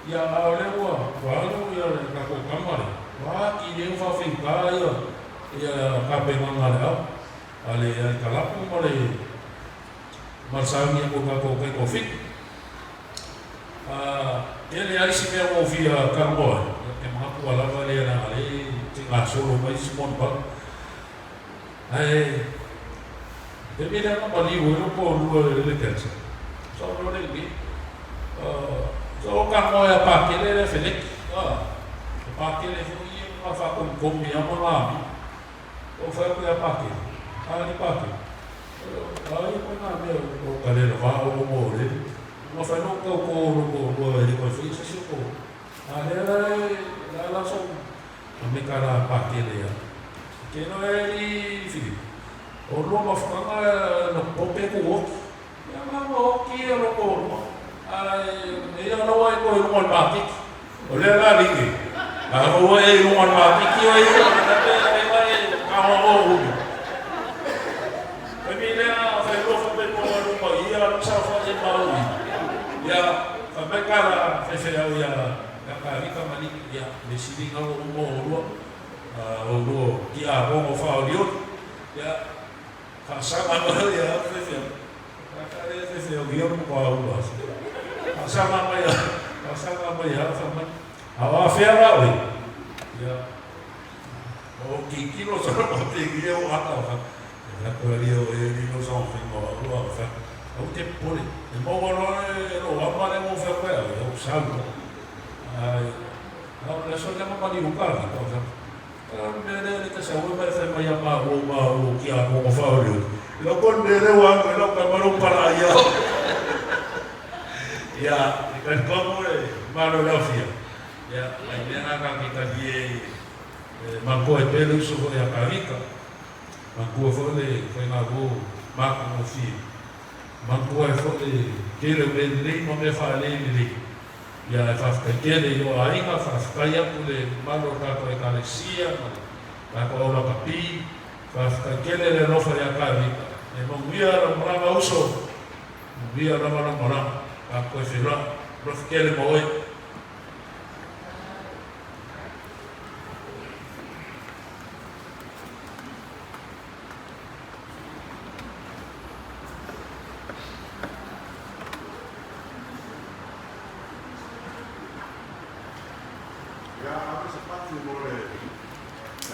Ia, a o lea ua alu ia le tatou tama lea, ua ati lea ua faafaigata ia ia tapenaga a le au, a le a le kalapu ma le ma le sauni atu o tatou taitoafitu. Tele lava isi mea ua ou fia talanoa ai, ou te manatu ua lava lea leaga o lea e tigasolo mai isi monotaga. Ae taimi lea na maliu ai lou toalua i le cancer, sa ou iloa lea i Sa ou talanoa ia Pakele lea Feleki, o Pakele foi ia ma faakomikomi lava ma la amio. Ou fai atu ia Pakele, a ni Pakele, a ia koe nā mea o ka le lava o mo le. Ua fai no kau ko lo ko lo e le koe fai se se ko. A le la la la so a me ka la Pakele ia. Ke no e li Filipe. O lua mafukanga no pope ku oki. Ia ma ma oki ia lo ko lua. A e ia lawa e koe lunga o le makeki. O lea la liki. A ua e i lunga o le makeki o ia, na pe e mai e ka hoa o ulu. Fai lea, fai lua fa pe mo lunga ia lo sa fa e mau i. Ia, fa mai ka la fai fai au ia ia ka rika ma liki ia le silinga o mo o lua. O lua ki a rongo fa o lioli. Ia, fa sa ma ia fai fai. Ka ka le fai fai o ia mo ka ula. Fa sa ma mai fa sa ma mai fa mai. A o afea la oe. Ia. O kikilo sa o te ia o ata o fa. E la ko ali o e ni no sa o fingo o o fa. Au te pole. E mo wa lo e lo ama le mo fa pa o sa. Ai. A o le so le ma ni o ka ki ko fa. Me le le te sa o mai fa mai ama o ma o ki a ko fa o le. Lo kon le le wa ko lo ka ma lo para ia. Ia, e ka ko e ma lo la fia. Ia, ai mea ngā ka ki tali e mankoa e pele uso foi a Kavika. Mankoa foi le whai ngā wō māku ngō fie. Mankoa e foi le kele o mea lelei ma mea whaalei lelei. Ia, e whawhitai kele i o āinga, whawhitai aku le malo o tātou ekalesia ma le tātou aulaka pi. Whawhitai kele le alofa i a Kavika. E manuia lau maranga uso, manuia lava lau maranga. Ka koe whenua, rofi kele ma oe. Ia, ave se pati mo le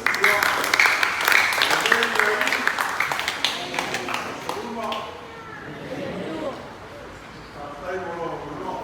Atua. O le le alii, o uma. Faafetai mo lou avanoa.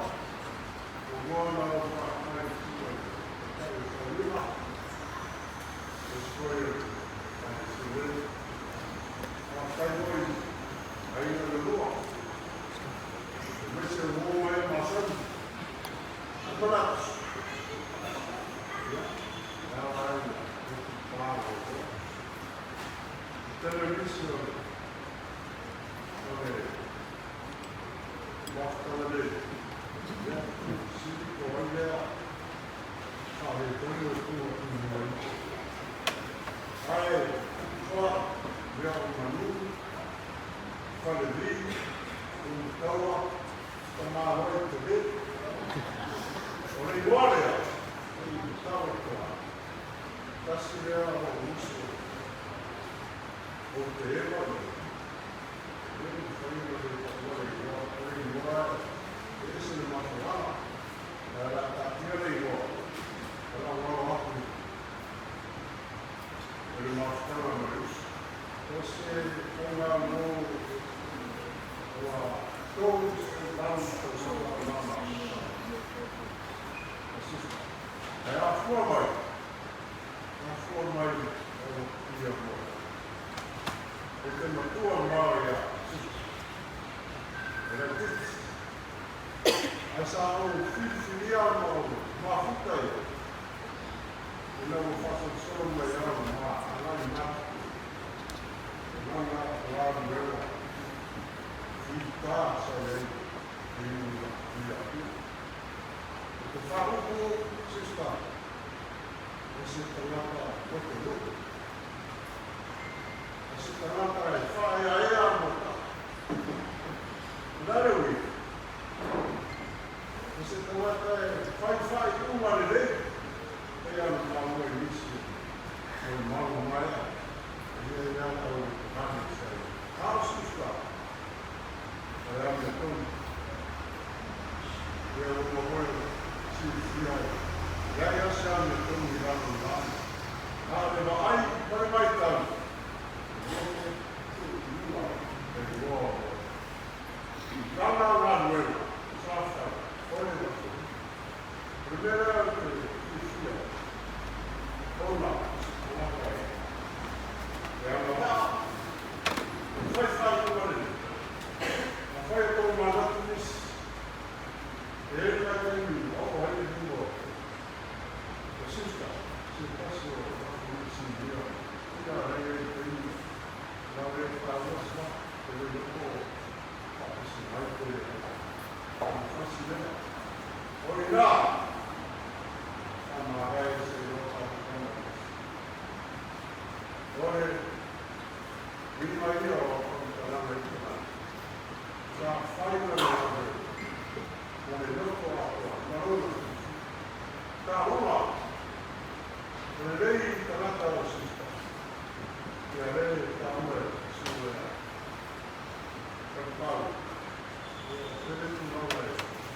Mafutaga nei, ia, sili po o ai lea faaletonu o le tuuga tuuina mai. Ae toa mea o manu, Falevi, Ulutaua, Tamāloi Tele. O le igoa lea, o Ulutaua Toa. Tasi lea o lou uso ou te ewa i ai. E le mafai ona le taua le igoa, o le igoa e ese le mafuaaga. Ae o le a taatia le igoa, o le a ou alo atu i le mafutaga ma le uso. O se faigamalo ua 38 tausaga o la mafutaga. Ae afua mai, afua mai o ia moe. E te matua mao ia Sista, e laititi. Ae sa ou filifilia ma ou mafuta ia, ina ua faasolosolo mai ala ma alali matutu. O lana galuega fita sa i ai e i Apia. O te whaaupu, sister, o se tangata o te loto. O se tangata e whaeaea mo ta. O le ui, o se tangata e whai whai uma le lei, e ana maua i nisi o le maua mai a. E ia ia tau hane sai. Ao sister, o le ame tonu. Ia o mo silafia ai. Leai lava se amiotonu i lalo o le lagi. A o le vaai ma le matau, e loto tuutuuga le igoa o oe. Lana galuega sa fai, o le lafo. O le mea lea ou te fiafia ai, ona o se tagata e agavaa, e faifai uma lelei. Afai o tou manatu nisi, E i ai le vaitaimi ua oo ai le lima o Sister, se tasi o Afulii Sinia, ia lea i ai le taimi lau lea taua sa e le iloa po o faatasi mai pe fasi lea. O i ina, faamavae se iloa taututana i nisi. O le uiga ia o au faamatalaga i tagata. Sa fai ma le galuega ma le loto atoa ma lona fiafia. Taua, o lelei tagata o Sista, ia le taua e sue ai. Falepau, ia o tele tulaga e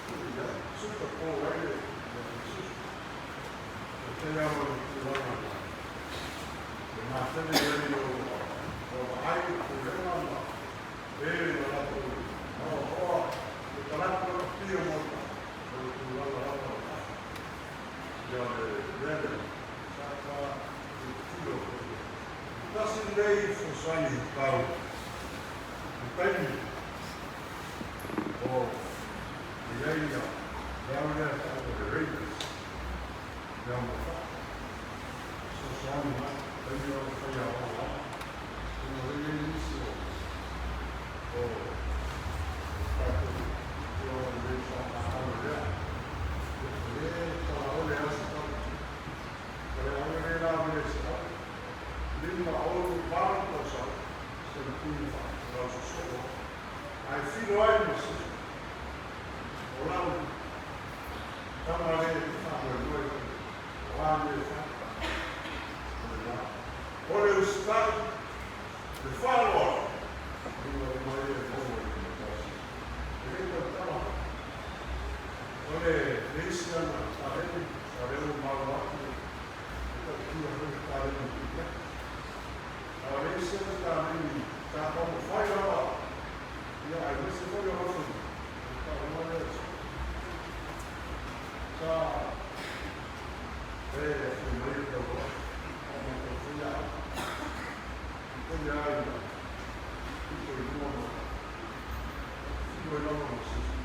tuu i ai, suka po ai le Sista. O tele lava le tulaga na e matele i ai o vaai pulega ma e na latou aoaoa le talaatu o le pia mota o le tulaga lava o le ia le mea lea sa ta tilotilo foi i ai. Tasi lenei fesoasoani tau le taimi o i ai ia le au lea e tau o le Raiders ia mo faa fesoasoani mai taimi o le fai aoao ona o le i ai nisi o o tatou o le faamaalo lea e talaole lava se tala o le aole la le se au lima olu valu tausaga se pui faa-lausoso ae filo ai ma sisi o lau tama le te faamoemoe o a mea fai o le la o le usitai le faaaloalo ina mai e maua i le tasi e le tautala o le isi ana taleni sa lea ua malo atu e tautia foi le taleni i a o le isi ana taleni sa taumafai lava ia aemaise foi o lafo le taua lea sa e afio mai le tauloa a matou foi au i ai na pito i luma ma filo i lalo ma sisi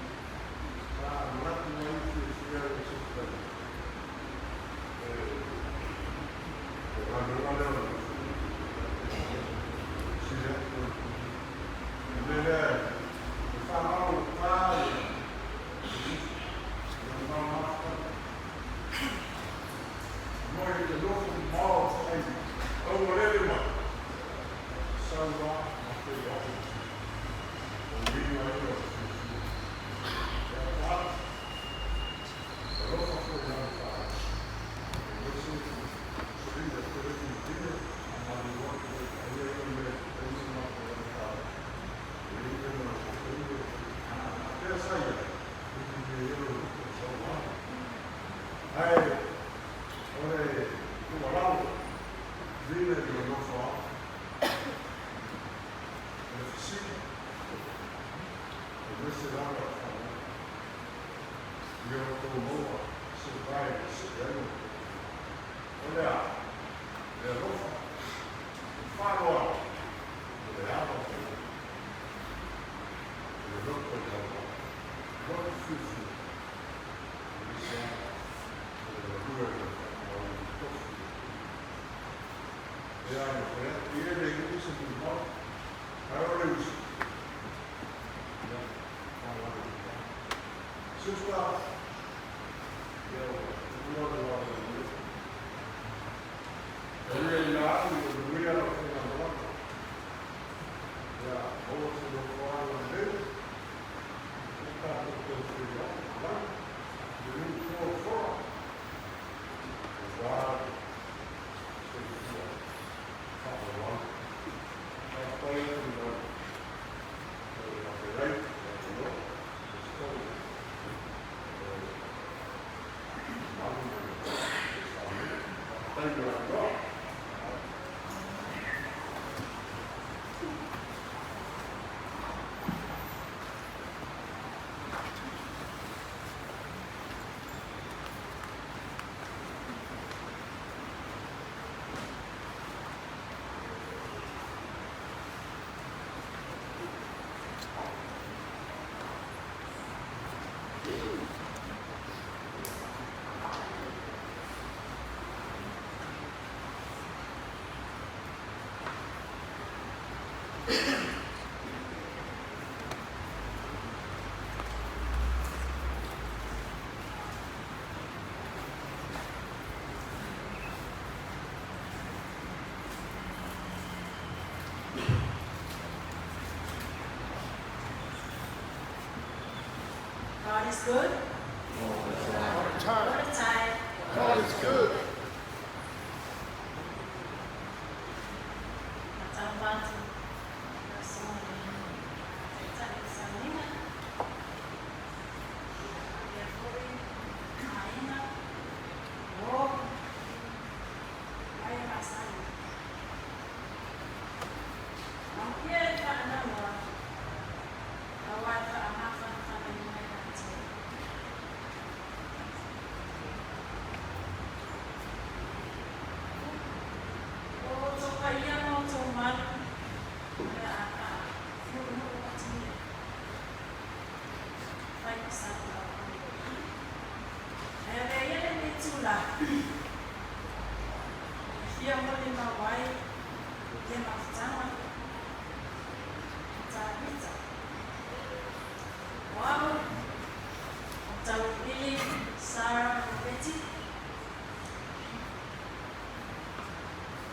sa manatu mai fiafia le sisi e galuega lea o le sili atu le mea lea e whaamau tā sa i ai, e te mea i o le sau lava. Ae, o le tuualalo, vile i le nofo ao. O le fesili, aemaise lava o le fanau. Ia outou maua se vae e see ai outou. O le a? Le alofa, le faaaloalo, o le ava tele, o le loto i auala, loto fiafia, aemaise lava o le galue i le faamauina tofi o le Atua. E a ona fai atu, e le umi se molimau, ae o le uso, ia, faaaloalo i le Sister, ia ua tuua le lalo i le E ui ai la au ia manuia lau faigamalaga. Ia maua se nofoaga lelei e tatou toe feiloai malama i le foafoa aua le soifua faaauau. Faafetai atu i lau faafegai ia Ilo, Pesitone, o le mamalu ma le Samoa. Faafetai mo le avanoa. God is good. All the time. All the time. God is good. Faatalofa atu i lau Susuga i le Taitai o le Sauniga, faapea foi aiga, uo, ma e masani. Amuia le faanoanoa aua le faamafanafanaina ia te oe. O outou paia ma outou mamalu o le a faanuunuu atu ia fai ma sa tauauna. Ae avea ia lenei itula e fia molimau ai le mafutaga o Tavita. O au, o Tauiliili Sarah Ropeti,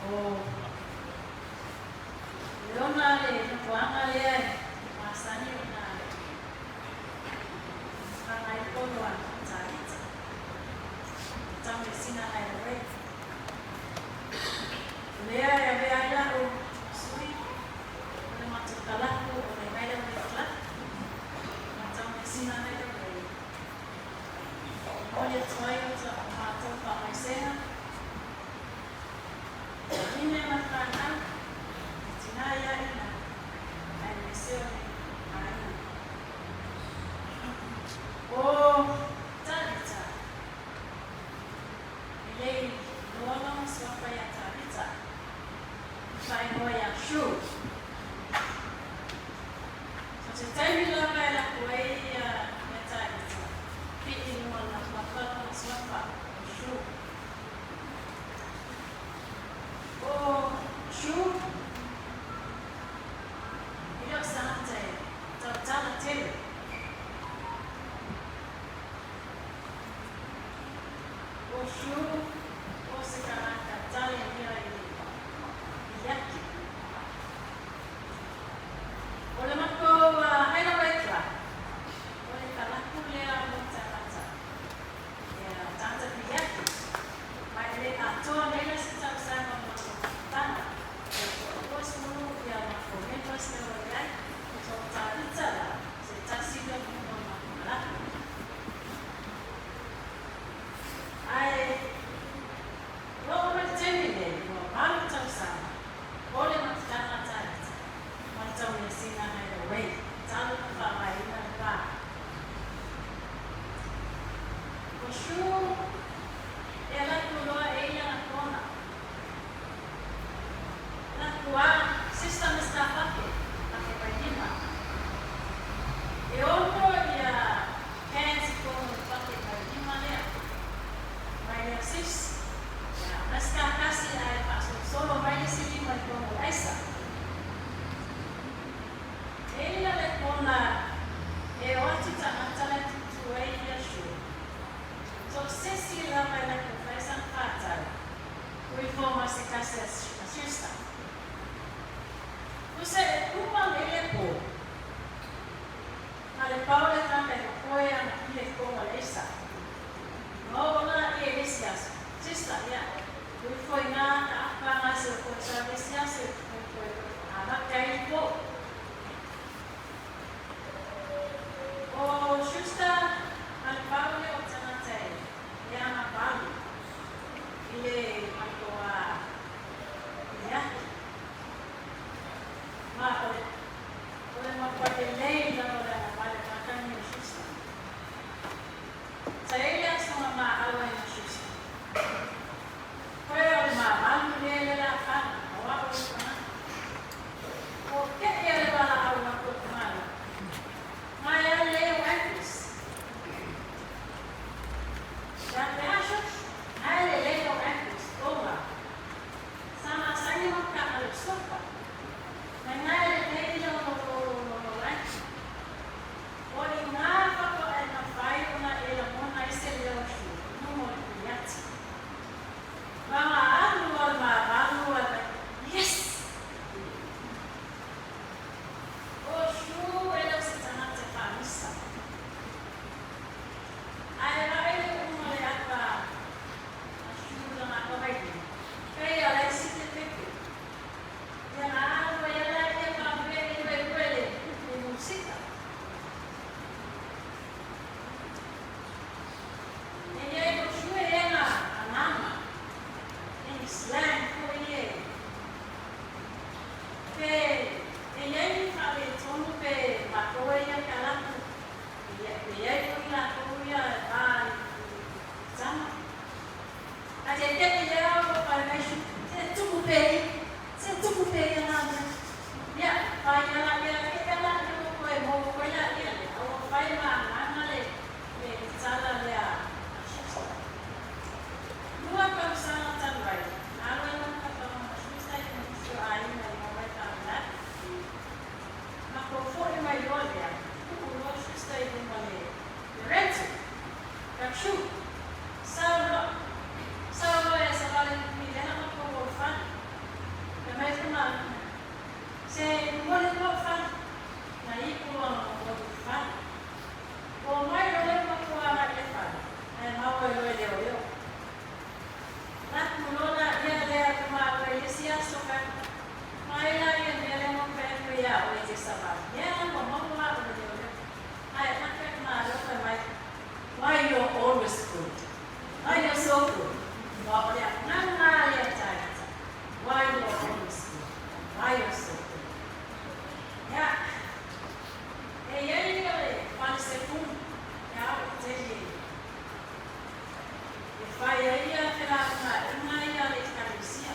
o Leona le nofoaga lea e masani ona faga ai polo a Tavita, o Taumeasina Hideaway. O lea e avea ai lau sui o le matou kalapu o le Hideaway Club ma Taumeasina Hideaway. E momoli atu ai o matou faamaisega i vavine ma le fanau, i tina ia ina, aemaise o le aiga. O Tavita, e le i iloa lona suafa ia Tavita, i faaigoa ia Shu. So se taimi lava e lako ai ia Tavita, pii i luga o le mafafa lona suafa o Shu. O Shu, e le o se tagata e tautala tele. O Shu, o se tagata tale ia i le aki. O le matou Hideaway Club, o le kalapu lea mo tagata, ia tagata piliaki. Ma e le atoa nei la se tausaga o matou mafutaga. E toa-20 ia matou members lea ua i ai. So o Tavita la, se tasi lea o nuu o matou tatalo ma faaaogaina le pa. O Sue e alu atu loa e i lana kona. Alu atu a, Sister Mister Fake, fake mai lima. E ono ia cans i totonu o le fake mai lima lea. Mai lea sis, ia, masika tasi ae faasolosolo mai le isi lima i totonu o le aisa. E ia le kona e o atu tagata la e tutu ai ia sure. So sesi lava e latou fai sana faatau, ui fo ma se kasi a siusta. Use e kuma lele po. Ma le pau le tagata e kokoe ana pile i tonu o le aisa. Ma oo la ia i le isi aso. Siusta, ia, ui fo i nga ta apa nga se o koe sa le isi aso e ui fo i a maka ai le po. O Schuster ma le pau lea o tagata e ana palu i le matou a i le ahi. Ma o le o le matua lelei lava o le agavale makani o Schuster. Sa i ai le aso na maau ai ma Schuster. Koe o le mamalu lea le la fana, o au o le tagata. O keʻe a le valaau atu o le tamālii. Mai a le o Angus. Ia te aso, ae le le o Angus, ola. Sa masani ma ka ale sofa. Mai ngai le nei le o lo lo lo Angus. O i ngā whakae na whai ona e la mona i se leo shu, numo i kuiati. Ma ngā alu al ma malu al yes! O Shu e le o se tagata whamisa. Ae vaai le uma le apa a Shu lana apa vai lima. Pei a lai si te pepe. Ia na alu ai ala ia whamea i lue lue le le musika. E ia e o Shu e ena anama. E slang ko ie. Pe e i ai ni faaletonu pe matou ia ke ala atu, pe i ai foi latou ia e va i tama. Ae te tele ia o lo fai mai su, se tupu pe ia, se tupu pe ia na mea. Ia, fai ia la ia, ke ke la ia mo koe mo koe la ia le, a ua fai ma agaga le, le tala lea a Schuster. Lua tausaga talu ai, alu ai lana tapaga ma Schuster i le nisi o aiga i Hawaii Faalavelave. Ma kou foʻi mai loa lea, tuu loa Schuster i luma le le rental. Ka chu! Sau loa! Sau loa ia savali i lena ma kou o le fale. Fai mai tona alii, Se momoli loa fale. Na ipu loa na momoli i le fale. Ua mai loa le matua agai i le fale, ae maua ai loa e leoleo. Latu loa laia lea tama ua i le isi aso ka mai laia mea lea ma fai atu ia oe e te savali. Ia ua maua au e leoleo. Ae ake atu malo fai mai, Why you're always good. Why you're so good. Ua o le agaga lea tagata. Why you're always good. Why you're so good. Ia, e i ai le fale sepulu ia au i tele e fai ai ia felafolaina ia le Ekalesia.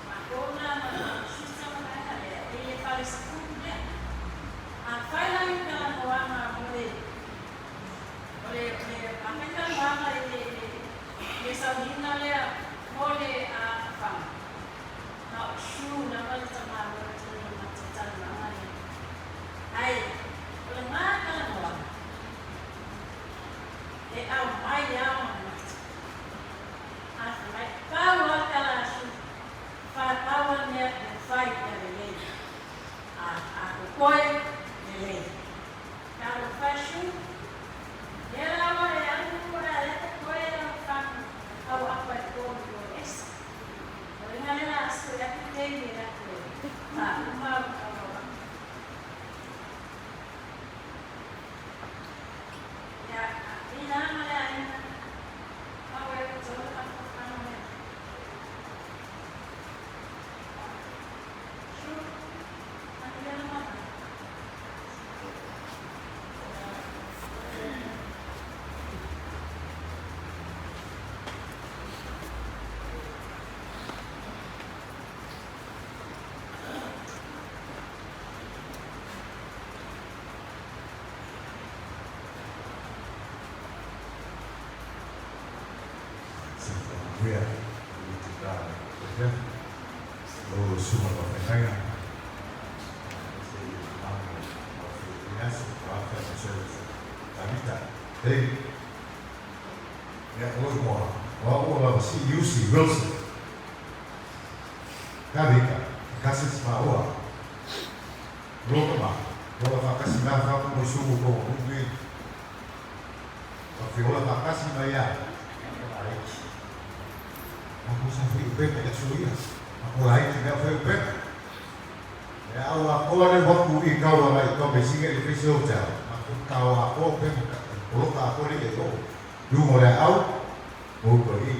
Matou la ma le Susa ma vaega lea e i le fale sefulu lea. A fai la i talanoaga mo le o le o le a fai talanoaga i le le le sauniga lea mo le a fafaga, na o Sue lava le tamaloa i totonu o le matou talanoaga lea. Ae o le ma talanoaga, E aumai lava ma manatu. A fai mai, pau lava tala a Sue, fa pau a mea e fai ia lelei. A, a kokoe, lelei. Talofa e Sue, lea lava e alu a lea kokoe lau fanu au apa i tolu o esa. O ina le la aso e atu teimi e atu e faauma au talanoaga. Ia, i la ma le aiga, au e tolu mafaufau mea. Sure, manuia le malaga. Manuia i te tā te whiawhi. Lo susuga i le faafeagaiga, aemaise i le mamalu o le lenei aso, aua family service a Tavita. David, ia, o lou igoa, o au ua lava si Usi Wilson. Tavita, e cousins maua. O lou tama, e ola faatasi ma fagu mo isugu kou nuu nei. Ua feola faatasi mai a laiti. Ako sa fai upega i aso ia. Ako laiti mea fai upega. E au akoa le waku i kau ala i kau mesinga i le face hotel. Ako tao akoa upega ka poloka akoa le e o. Lunga o le au, mo uka i.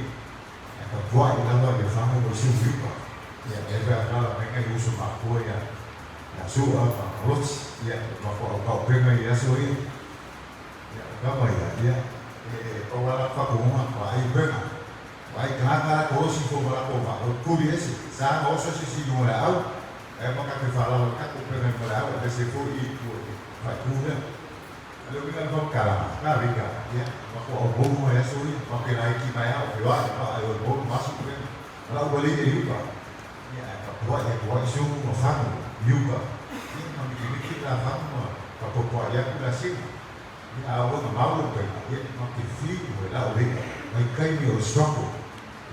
E ka pua i lalo i le whanau mo siu fiuka. Ia, e whea kala menga i uso ma akoa ia. Ia sua ma maloti. Ia, ma ko au kau upega i aso ia. Ia, o kama ia, ia, e pau ala whakonga, wa ai upega. Wa ai tagata la kolosi fo ma lako ma o kuli ese. Sa ma oso si si lunga le au. E ma ka te whalalo ka ko upega i ma le au, e se fo i ku e whai ku lea. A leo minga le whakalama, ka vika, ia, ma ko au momu e aso ia, ma ke lai ki mai au, he wa, pa ai o momu masu upega. La ua le e uka. Ia, e ka pua ia kua i sumu ma whanau, i uka. Ia, ma miki miki la whanau ma ka pua ia ku la singa. Ia, a ua na mau upega, ia, ma ke whiu e la o leka. Mai kaimi o le struggle,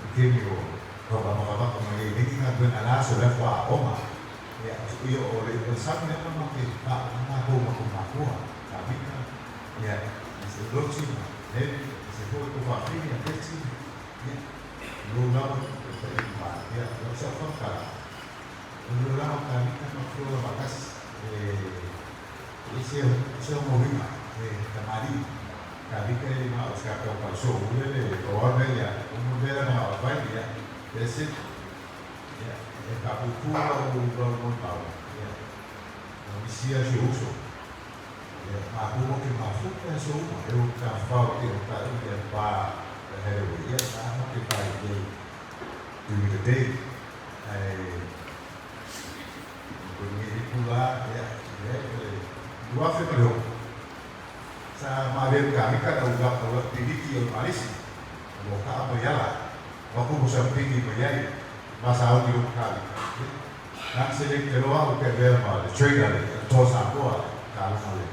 i kemi o ka wa maka maka mai e lengi nga tuen ala so lea fua a oma. Ia, ia o le o le sami lea ma ke pa o nga kou ma ko makua, ka vika, ia, i se loti ma neli, i se foi ko whawhini a peti, ia, lou lava e whai ma, ia, lau sa whakara. O lou lava ka vika ma ke ola makasi, e, e se, se o mohinga, e tamari, ka vika e ma o se ka kau so ule le, o au mea ia, o mo mea ma o vai, ia, that's it. Ia, e ka pupu lau lau mo mau, ia, na misia si uso. Ia, ma ku mo ke mafuta e so uma, e o ka whao te o ka ui e pa, e here we, ia, na mo ke pai e during the day. Ai, ko ngi i pula, ia, ia, e, 2000 ma le 6. Sa ma le ka mika na ula o la piliki o malisi. O ka mo yala. Wa ku mo sa piki mo yai. Ma sa o ni o ka mika. Na se le te roa o ke vea ma le trainer le to sa koa ka lo le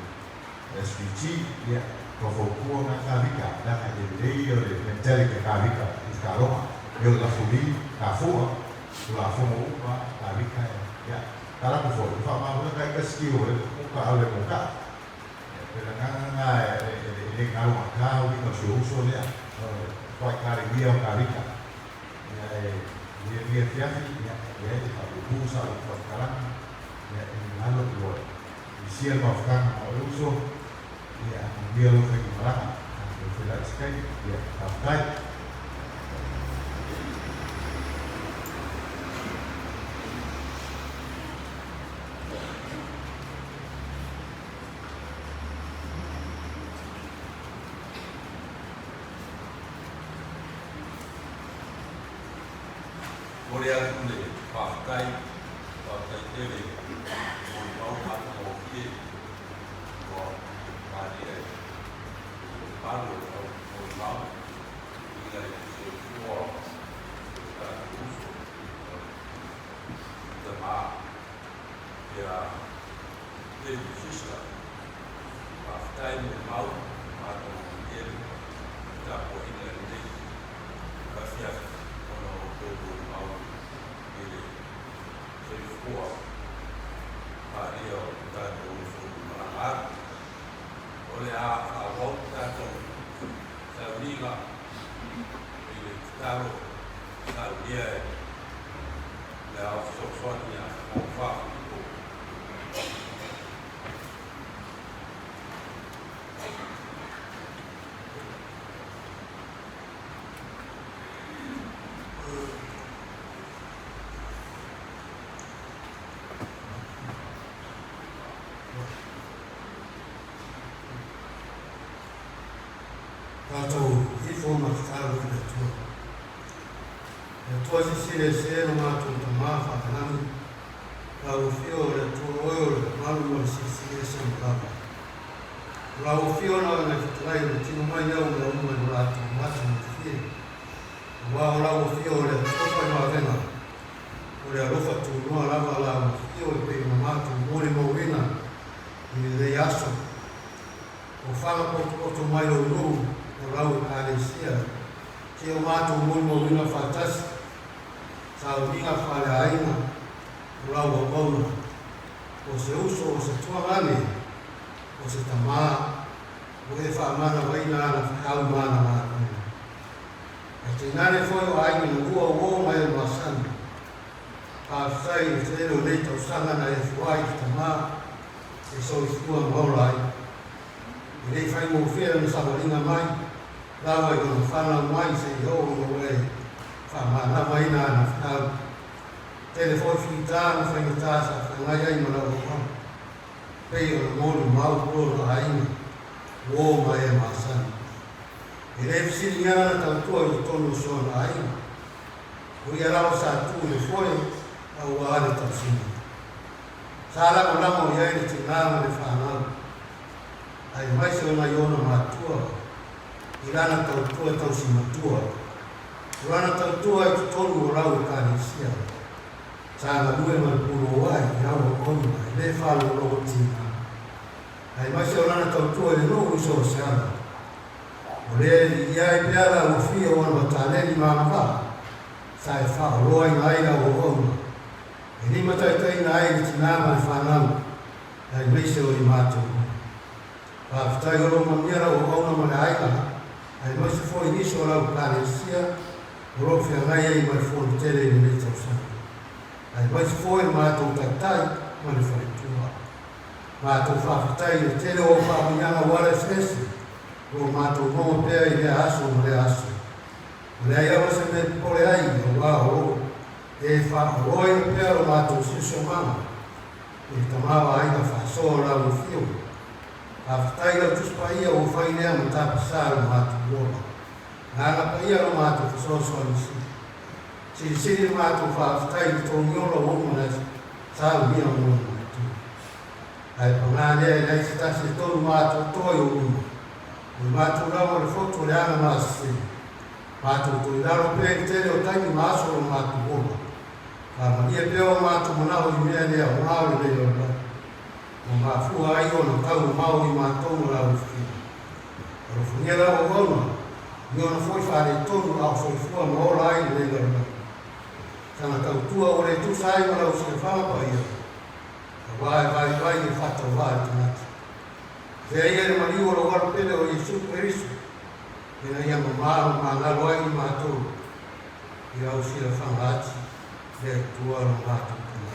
SPG, ia, ko fo kua nga ka mika. Na ka e lei o le mentality ka mika i ka roa. E o la fuli ka fua. O la fongo uma ka mika ia. Ka la ko fo. Fa ma ka ka skill o ka ale mo ka. E la nganga nga e le ngalo ma ka o ni se uso lea. Whai ka le ia o ka rika. Ia e ia ia fiafi, ia ia e ka upu sa o whai karanga. Ia e ngalo ki oe. I sia ma whakanga ma o uso, ia a mia lo whai ki maranga. O whai lai sikai, ia ka whai. Momoli atu le faafetai, faafetai tele mo le mau matagofie ua malia i le mamalu o le au molimau e uiga i le soifua o le tatou uso o le tama ia David Fisher. Faafetai mo le mau matagofie tele i tapuaiga i lenei afiafi ona o outou molimau i le soifua paria o le tatou uso i malaga atu. O le a faaauau le tatou sauniga i le tatalo saunia e le ao fesoasoani ia Fofo Filipo. Tatou ifo ma tatalo i le Atua. Le Atua sisile se lo matou Tama whaakalagi, lau afio o le Atua oe o le malu ma le silisili ese ma lava. O lau afio na ngai whatalai o le tino mai au me uma i lo latou mata ma fie. Aua o lau Afio o le Atua faivavega, o le alofa tunoa lava lau Afio e pei ona matou molimauina i lenei aso. O faga potopoto mai lou nuu o lau Ekalesia, se o matou molimauina faatasi, sauniga faaleaiga o lau auauna, o se uso, o se tuagane, o se tamā, ua e faamanavaina ana feau ma ana galuega. Ae tainane foi o aiga na lua uo ma e masani. Faafetai i le tele o nei tausaga na e fua ai i le tamā e soifua ma ola ai. E le i faigofie lana savaliga mai lava i lona fanau mai seia oo ina ua e faamanavaina ana feau. Tele foi fita ma faigata sa feagai ai ma lau auauna. Pei ona molimau lona aiga uo ma e masani. E le fesiligia lana tautua i totonu o si ona aiga. O ia lava sa tu i le foe aua le tausiga. Sa lagolago i ai le tinā ma le fanau, aemaise o nai ona matua i lana tautua tausi matua. O lana tautua i totonu o lau Ekalesia, sa galue ma le puloai i lau auauna e le faalogologo tinā, aemaise o lana tautua i le nuu i so o se ala. O lea e viia ai pea lau afio o ona taleni ma agavaa, sa e faaoloaina ai lau auauna, e limataitaiina ai le tinā ma le fanau, aemaise o i matou uma. Faafetai o lo o manuia lau auauna ma le aiga, aemaise foi nisi o lau Ekalesia o lo o feagai ai ma le Fono tele i lenei tausaga, aemaise foi le matou taitai ma le faletua. Matou faafetai i le tele o au faamanuiaga ua ala eseese o lo o matou maua pea i lea aso ma lea aso. Ua leai lava se mea e popole ai, aua o lo o e faaoloaina pea lo matou siosiomaga i le tamaoaiga faasoa o lau afio. Faafetai i lau Tusi Paia ua fai lea ma tapasā lo matou ola. Agaga Paia lo matou fesoasoani sili. Silisili le matou faafetai i le togiola ua uma ona saunia mo le matou. Ae pagā lea e leai se tasi e tonu ma atoatoa i ou luma. O le matou lava o le fotu o le aga masese. Matou toe lalo pea i le tele o taimi ma aso o lo matou ola. Faamalie pea o matou manao i mea le aoga o lenei lalolagi, ua mafua ai ona tau mamao i matou ma lauofia. Alofagia lau auauna i ona foi faaletonu a o soifua ma ola ai lenei lalolagi. Sana tautua ua le tusa ai ma lau silafaga paia, aua e vaivai le faatauvaa i le tagata. Avea ia le maliu o lou Alo pele o Iesu Keriso, ina ia mamā ma magalo ai i matou i lau silafaga ati le Atua lo matou Tama.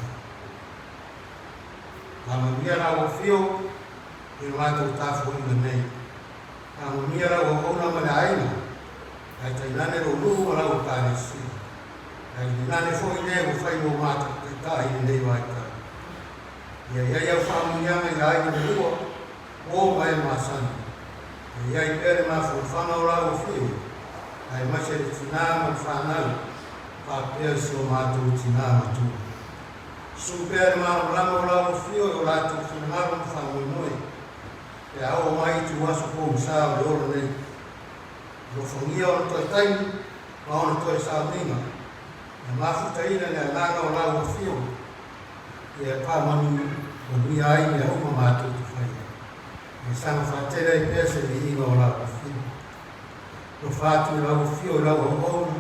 Faamanuia lau afio i le matou tafuaiga nei. Faamanuia lau auauna ma le aiga, ae tainane lou nuu ma lau Ekalesia. Ae tainane foi le ua fai mo matou taitai i lenei vaitau. Ia i ai au faamanuiaga i aiga na lua, o ma e masani. Ia i ai pea le mafanafana o lau afio, aemaise le tinā ma le fanau, faapea si o matou tinā matua. Susu pea le malamalama o lau afio i o latou finagalo ma faamoemoe, pe a oo mai i ituaso pogisa o le ola nei. Alofagia ona toe taimi ma ona toe sauniga, ia mafutaina le agaga o lau afio, ia e faamanuia ai mea uma matou te faia. Ia saga faatele ai pea se viiga o lau afio. Alofa atu i lau afio i lau auauna,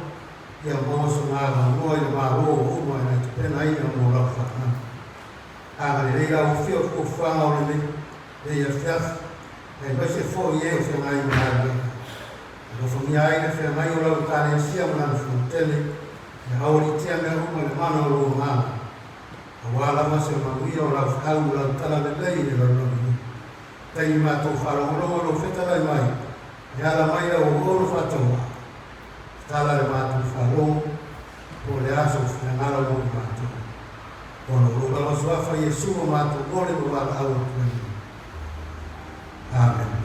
ia maua sona avanoa i le Malo ua uma ona e tapenaina mo lau fanau. Agalelei lau afio i fuafuaga o lenei afiafi, aemaise foi e o feagai ma galuega. Alofagia ai le feagai o lau Ekalesia ma lana fonotele, ia aualiitia mea uma i le mana o lou Agaga, aua lava se manuia o lau feau ma lau talalelei i le lalolagi nei. Taimi matou faalogologo i lou fetalai mai, e ala mai lau auauna faatauvaa, tatala le matou faalogo, po o le a sou finagalo mo i matou. Ona o lou lava suafa Iesu o matou ole ma valaau atu ai nei. Amene.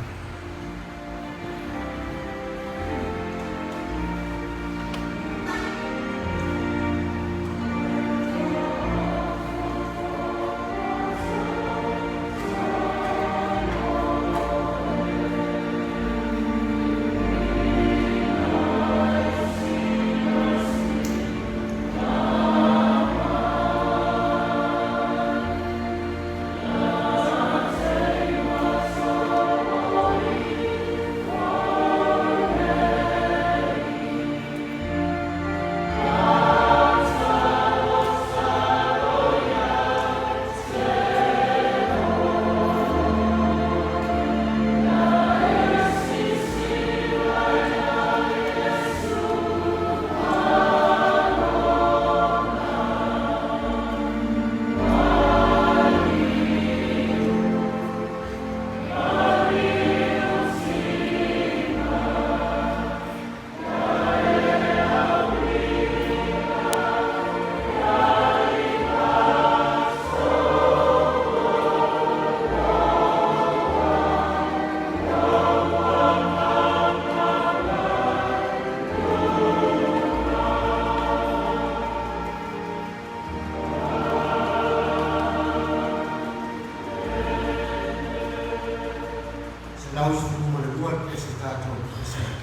112 le pese tatou pese ai.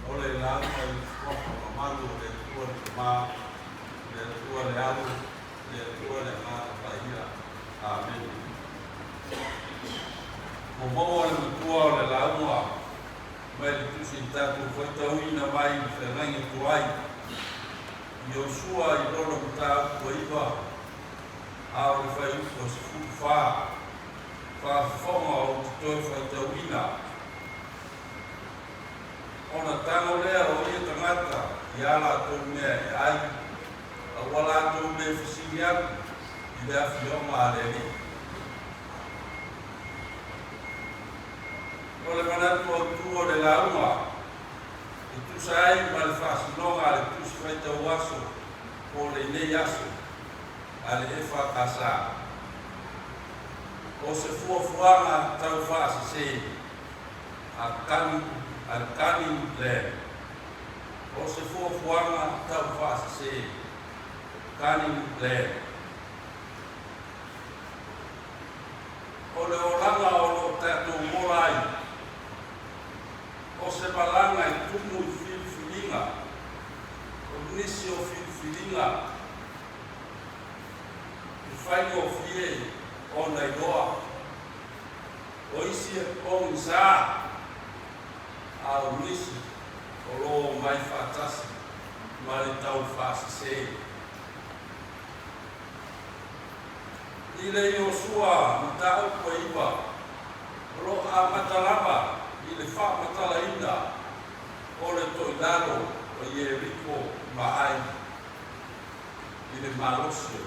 O le lauga i le Suafa mamalu o le Atua le Tama, le Atua le Alo, le Atua le Agaga Paia. Amene. Ua maua le matua o le lauga mai le Tusi na tatou faitauina mai i le feagaiga tuai i Iosua i lona mataupu 9, a o le fuaiupu 14, faafofoga ou te toe faitauina. Ona tago lea o ia tagata i a latou mea e ai, a ua latou le fesili atu i le afioga a le Alii. O le manatu autu o le lauga, e tusa ai ma le faasinoga a le Tusi Faitau Aso po o lenei aso a le EFKS, o se fuafuaga tau faasese a a le cunning plan, o se fuafuaga tau faasese. Cunning Plan. O le olaga o lo o tatou ola ai, o se malaga e tumu i filifiliga, o nisi o filifiliga i faigofie ona iloa, o isi e pogisa, a o nisi o lo o omai faatasi ma le taufaasese. I le Iosua mataupu e 9, o lo o amata lava i le faamatalaina o le toilalo o Ieriko ma Ai i le malosi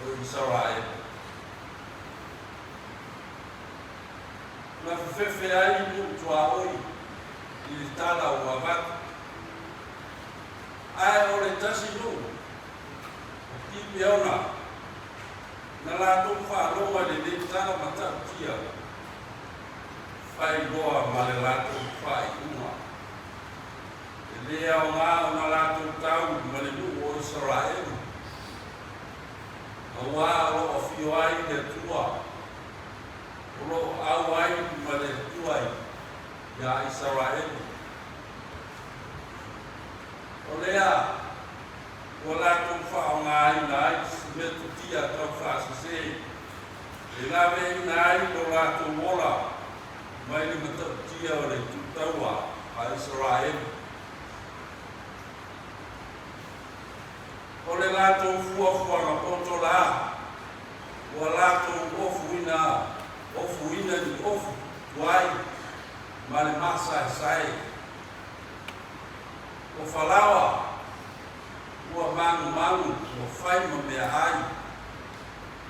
o Isaraelu. Na fefefe ai nuu tuaoi i le tala ua avatu. Ae o le tasi nuu, o Kipeona, na latou faalogo i lenei tala matautia, fai loa ma le latou faaiuga. E le aoga ona latou tau ma le nuu o Isaraelu, auā o lo o afio ai le Atua, o lo o auai ma le Atua iā Isaraelu. O lea ua latou faaaogaina ai se metotia taufaasese e laveaiina ai lo latou ola mai le matautia o le itutaua a Isaraelu. O le latou fuafuaga poto la, ua latou ofuina ofuina ni ofu tuai ma le masaesae. O falaoa ua magumagu ua fai ma meaai,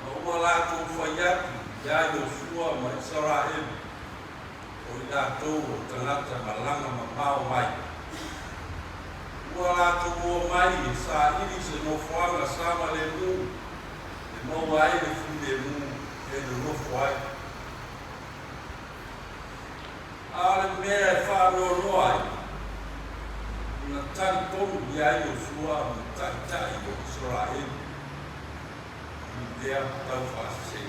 ma ua latou fai atu iā Iosua ma Isaraelu, o i latou o tagata malaga mamao mai. Ua latou omai e saili se nofoaga saogalemu e maua ai le filemu e nonofo ai. A o le mea e faanoanoa ai, na talitonu iā Iosua ma taitai o Isaraelu i lea taufaasese.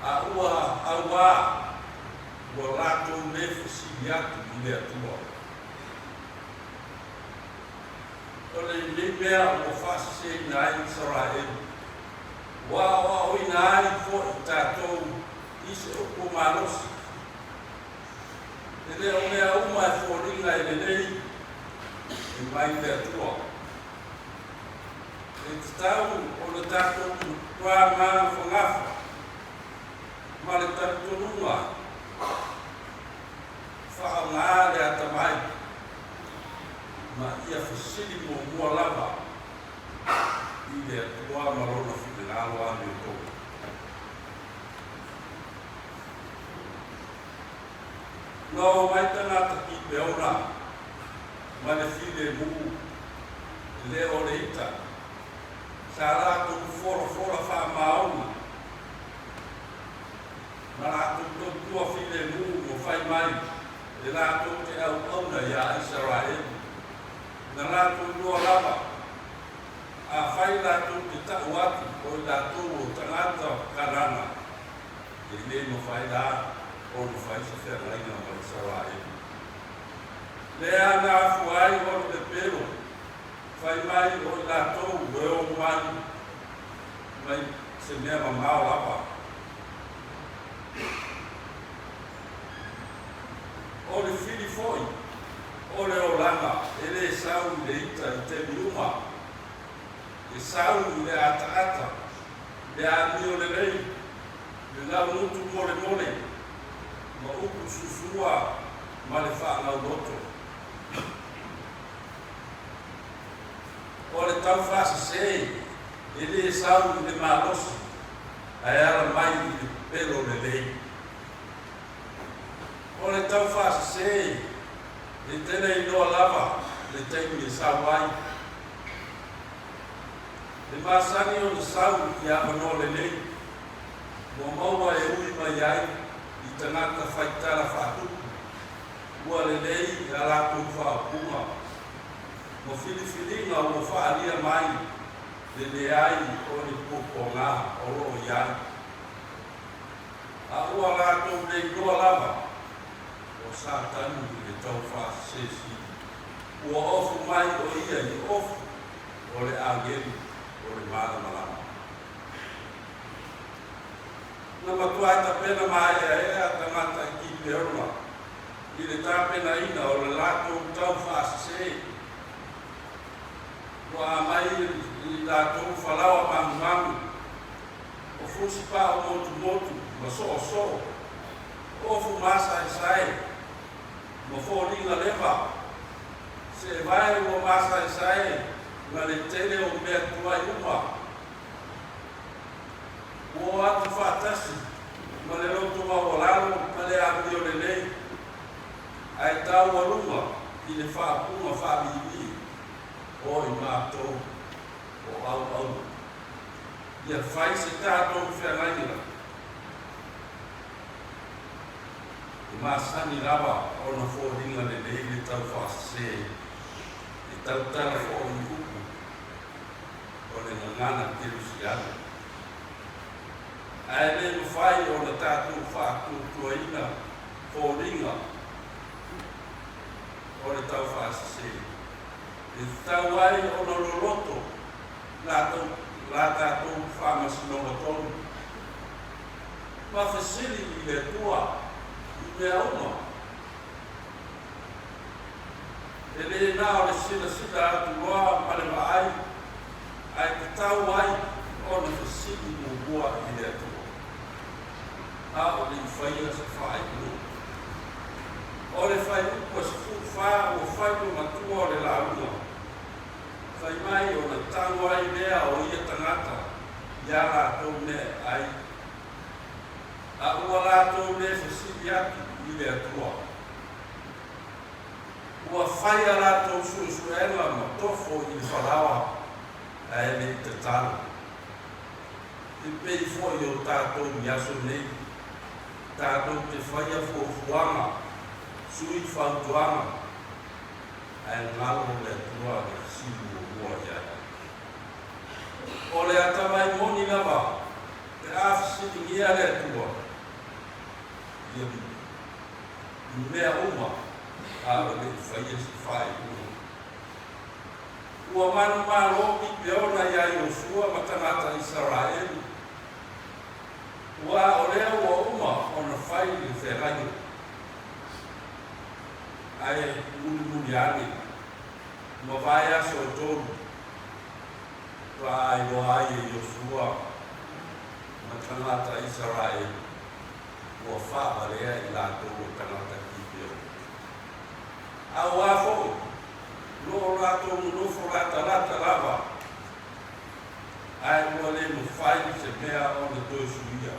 A ua auā, ua latou le fesili atu i le Atua. O lenei mea ua faaseseina ai Isaraelu, ua aoaoina ai foi tatou i se upu malosi. E le o mea uma e foliga e lelei e mai le Atua. E tatau ona tatou matua magafagafa ma le talitonuga faaaoga le atamai ma ia fesili muamua lava i le Atua ma Lona finagalo amiotonu. Na omai tagata Kipeona ma le filemu e le o le ita, sa latou folafola faamaoni ma latou tautua filemu ua fai mai e latou te auauna iā Isaraelu. Na latou iloa lava, afai latou te tau atu o i latou o tagata Kanana, e le mafai la ona fai se feagaiga ma Isaraelu. Lea na afua ai ona pepelo, fai mai o i latou e omai mai se mea mamao lava. O le fili foi o le olaga e le sau i le ita i taimi uma, e sau i le ataata, le amio lelei, le laugutu molemole, ma upu susua ma le faagauloto. O le taufaasese e le sau i le malosi, ae ala mai i le pepelo lelei. O le taufaasese e tele iloa lava le taimi e sau ai. E masani ona sau i avanoa lelei ua maua e ui mai ai i tagata faitala faatupu ua lelei a latou faaupuga. ma filifiliga ua faaalia mai le leai o ni puapuaga o lo o i ai. A ua latou le iloa lava o Satani le taufaasese sili, ua ofu mai o ia i ofu o le agelu o le malamalama. Na matuai tapena maeaea tagata i Kipeona i le tapenaina o le latou taufaasese. Ua aumai i latou falaoa magumagu, o fusi pao motumotu ma soosoo, o ofu masaesae ma foliga leva, seevae ua masaesae ma le tele o mea tuai uma. Ua o atu faatasi ma le loto maualalo ma le amio lelei, ae taualuga i le faapuga faaviivii o i matou o auauna. Ia fai se tatou feagaiga e masani lava ona foliga lelei le taufaasese e tautala foi i upu o le gagana kerisiano. Ae le mafai ona tatou faatuatuaina foliga o le taufaasese e tatau ai ona loloto latou la tatou faamasinoga tonu ma fesili i le Atua i mea uma. E le na o le silasila atu loa ma le vaai, ae tatau ai ona fesili muamua i le Atua, a o le i faia se faaiuga. O le fuaiupu e 14 ua fai le matua o le lauga, fai mai ona tago ai lea o ia tagata iā latou mea e ai, a ua latou le fesili atu i le Atua. Ua fai a latou suesuega ma tofo i le falaoa ae le i tatalo. E pei foi o tatou i aso nei, tatou te faia fuafuaga, sui fautuaga, ae galo le Atua le fesili muamua i ai. O le atamai moni lava pe a fesiligia le Atua ia i mea uma a o le i faia se faaiuga. Ua manumalo Kipeona iā Iosua ma tagata Isaraelu, ua o lea ua uma ona fai le feagaiga. Ae mulimuli ane, ma vaiaso e tolu, faatoa iloa ai e Iosua ma tagata Isaraelu ua faavalea i latou e tagata Kipeona. A ua foi, lo o latou nonofo latalata lava, ae ua le mafai se mea ona toe suia,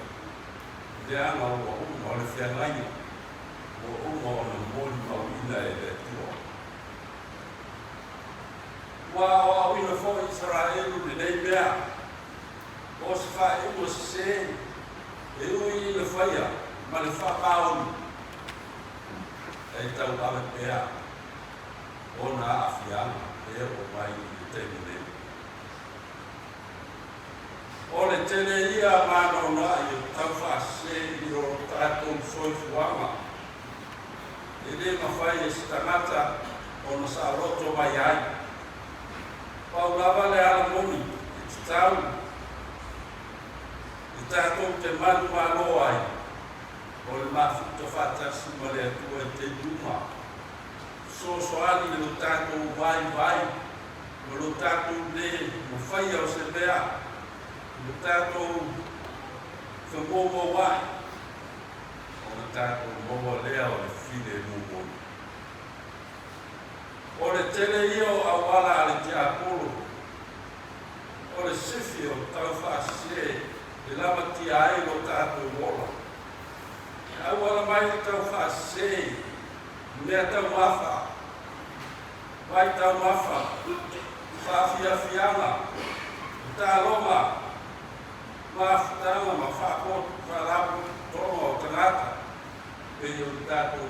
leaga ua uma o le feagaiga ua uma ona molimauina e le Atua. Ua aoaoina foi Isaraelu lenei mea, o se faaiuga sesē e ui ina faia ma le faamaoni, e tauave pea ona aafiaga e oo mai i le taimi nei. O le tele ia mānaonaʻi o taufaasese i o tatou soifuaga, e le mafai e se tagata ona saoloto mai ai. Pau lava le ala moni e tatau e tatou te manumalo ai, o le mafuta faatasi ma le Atua i taimi uma. Fesoasoani i lo tatou vaivai ma lo tatou le mafaia o se mea, lo tatou femoumouaʻi, ona tatou maua lea o le filemu moni. O le tele ia o auala a le tiapolo, o le sifi o taufaasese e lamatia ai lo tatou ola. E auala mai le taufaasese i mea taumafa, vai taumafa, faafiafiaga, taloga, mafutaga ma faalapotopotoga o tagata, pei o le tatou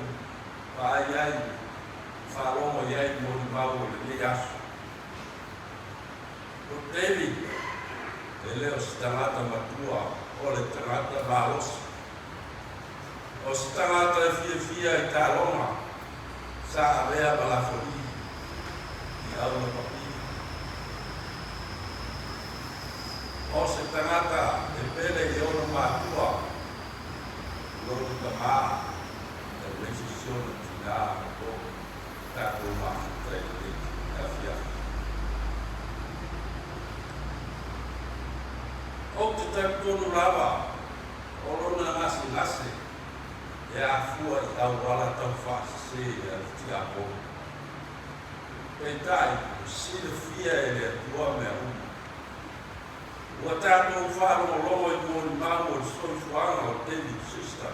vaai ai, faalogo i ai molimau o lenei aso. O David, e le o se tagata matua, o le tagata malosi. O se tagata e fiafia i taaloga, sa avea ma lafolii i aulapapili. O se tagata e pele i ona matua, lona tamā, aemaise si ona tinā o tatou mafuta i lenei afiafi. Ou te talitonu lava o lona gasegase e afua i auala taufaasese a le tiapolo. Peitai, ua silafia e le Atua mea uma. Ua tatou faalogologo i molimau o le soifuaga o David Schuster.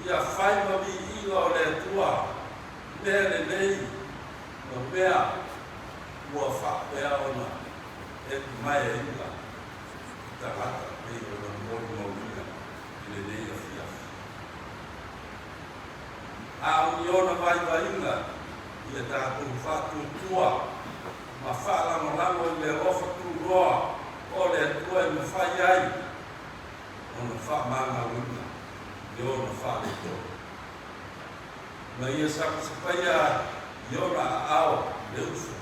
Ia fai ma viiga o le Atua mea lelei ma mea ua faapea ona emaeaina i tagata pei ona molimauina i lenei afiafi. A o ni ona vaivaiga ia tatou faatuatua ma faalagolago i le alofa tunoa o le Atua e mafai ai ona faamagaloina i ona faaletonu. Ma ia sapasapaia i ona aao le uso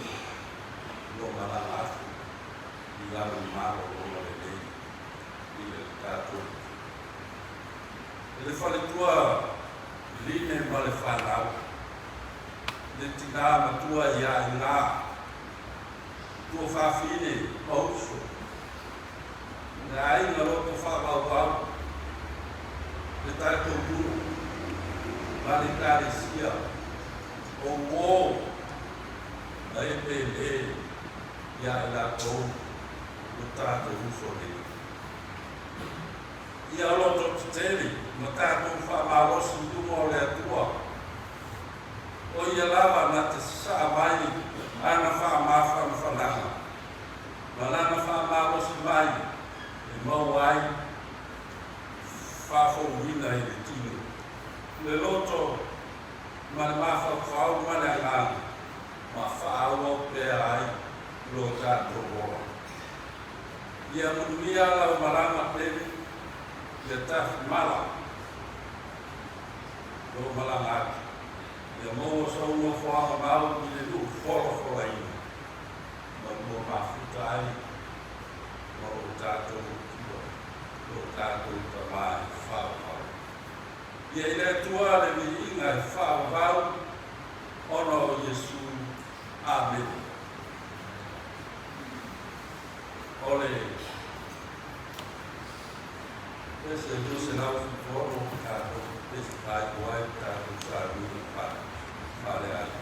ua malaga atu i lana malologa lelei i le tatou i le faletua Line ma le fanau, le tinā matua ia Inā, tuafafine ma uso, le aiga loto faavauvau, le tatou nuu ma le Ekalesia o uō ma e pēlē iā i latou lo tatou uso nei. Ia loto tetele ma tatou faamalosi i luma o le Atua, o Ia lava na te sasaa mai Lana faamafanafanaga ma Lana faamalosi mai e maua ai faafouina i le tino, le loto ma le mafaufau ma le agaga, ma faaauau pea ai lo tatou ola. Ia manuia lau malaga pele, ia tafimala lou malaga atu, ia maua sou nofoaga mau i le nuu folafolaina, ma lua mafuta ai ma lo tatou Atua, lo tatou Tama e faavavau. Ia i le Atua le viiga e faavavau ona o Iesu. Amene. O le pese 276 tatou pese faaiu ai le tatou saluina faaleaiga.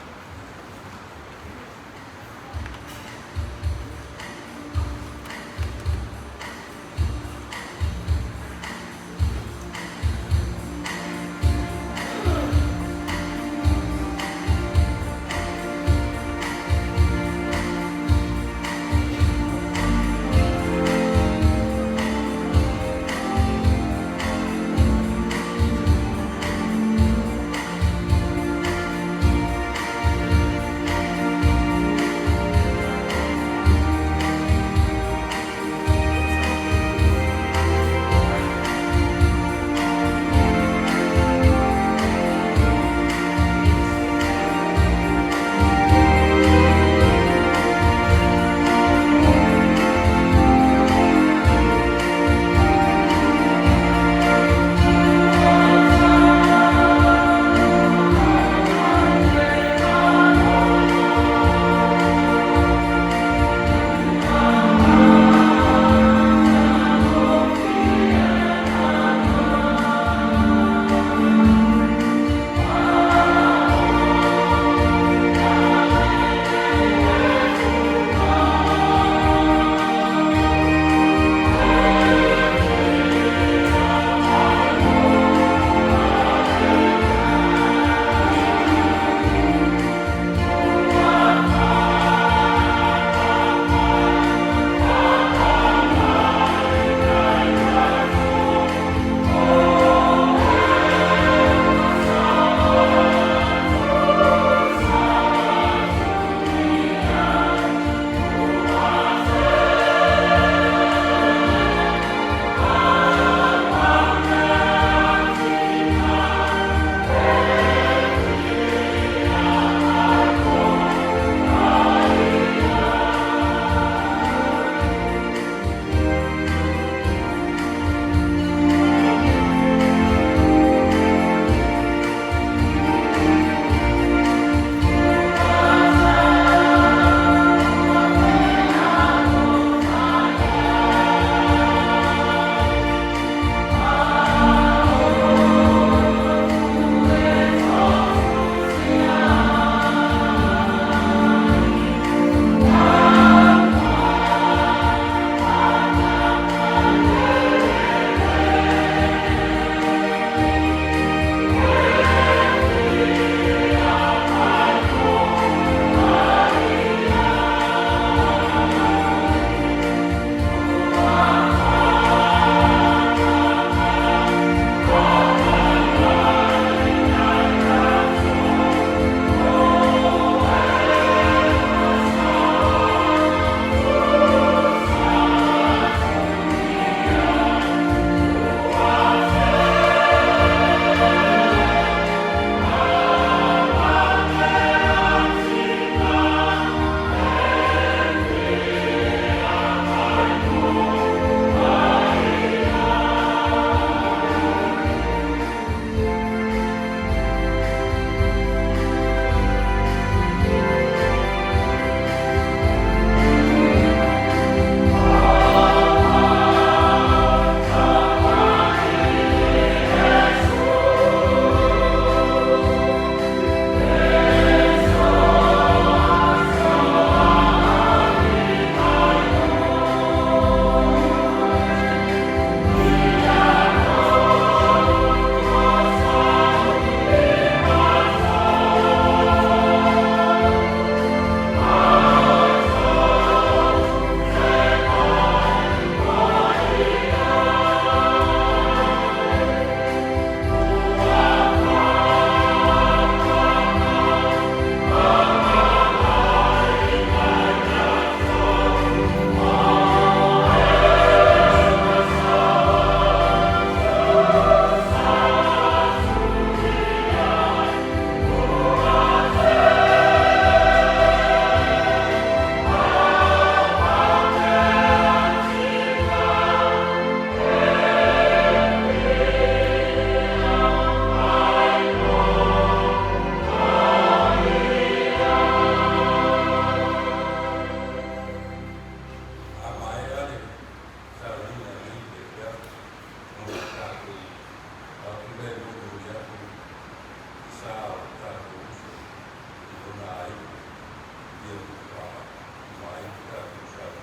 manuia ma faauma ai le tatou sala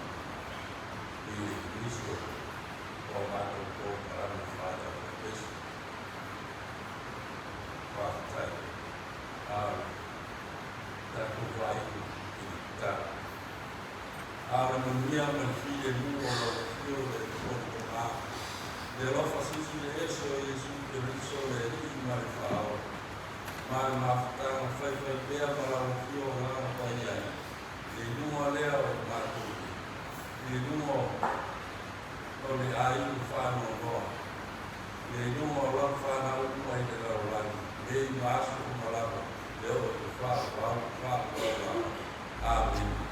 i le Keriso o a matou polokalame faatauepesi. Faafetai. A o le tatou faaiu i le tatalo. A o le manuia ma le filemu o lau Afio le Atua le Tama, le alofa silisili ese o Iesu Keriso le Alii ma le Faaola, ma le mafutaga faifaipea ma lau Afio Agaga Paia i le inuga lea o le matou i le inuga o le aiga faanoanoa, i le inuga o lau fanau uma i le lalolagi nei ma aso uma lava e oo i le faavavau faavavau lava. Amene.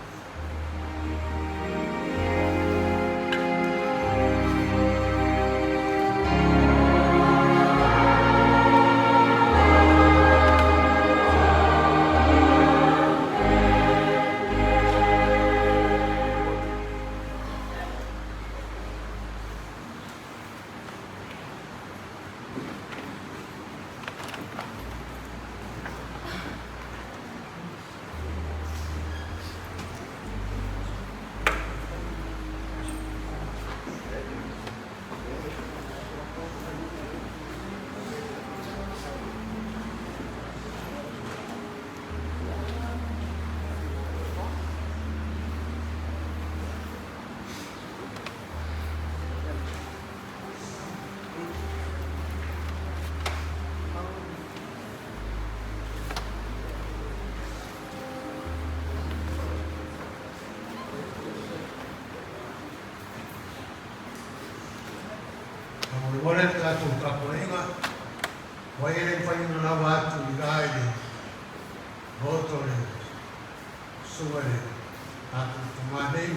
Faamolemole le tatou tapuaiga, ua e le mafai ona lava atu i la i le loto le susuga i le tatou tama nei.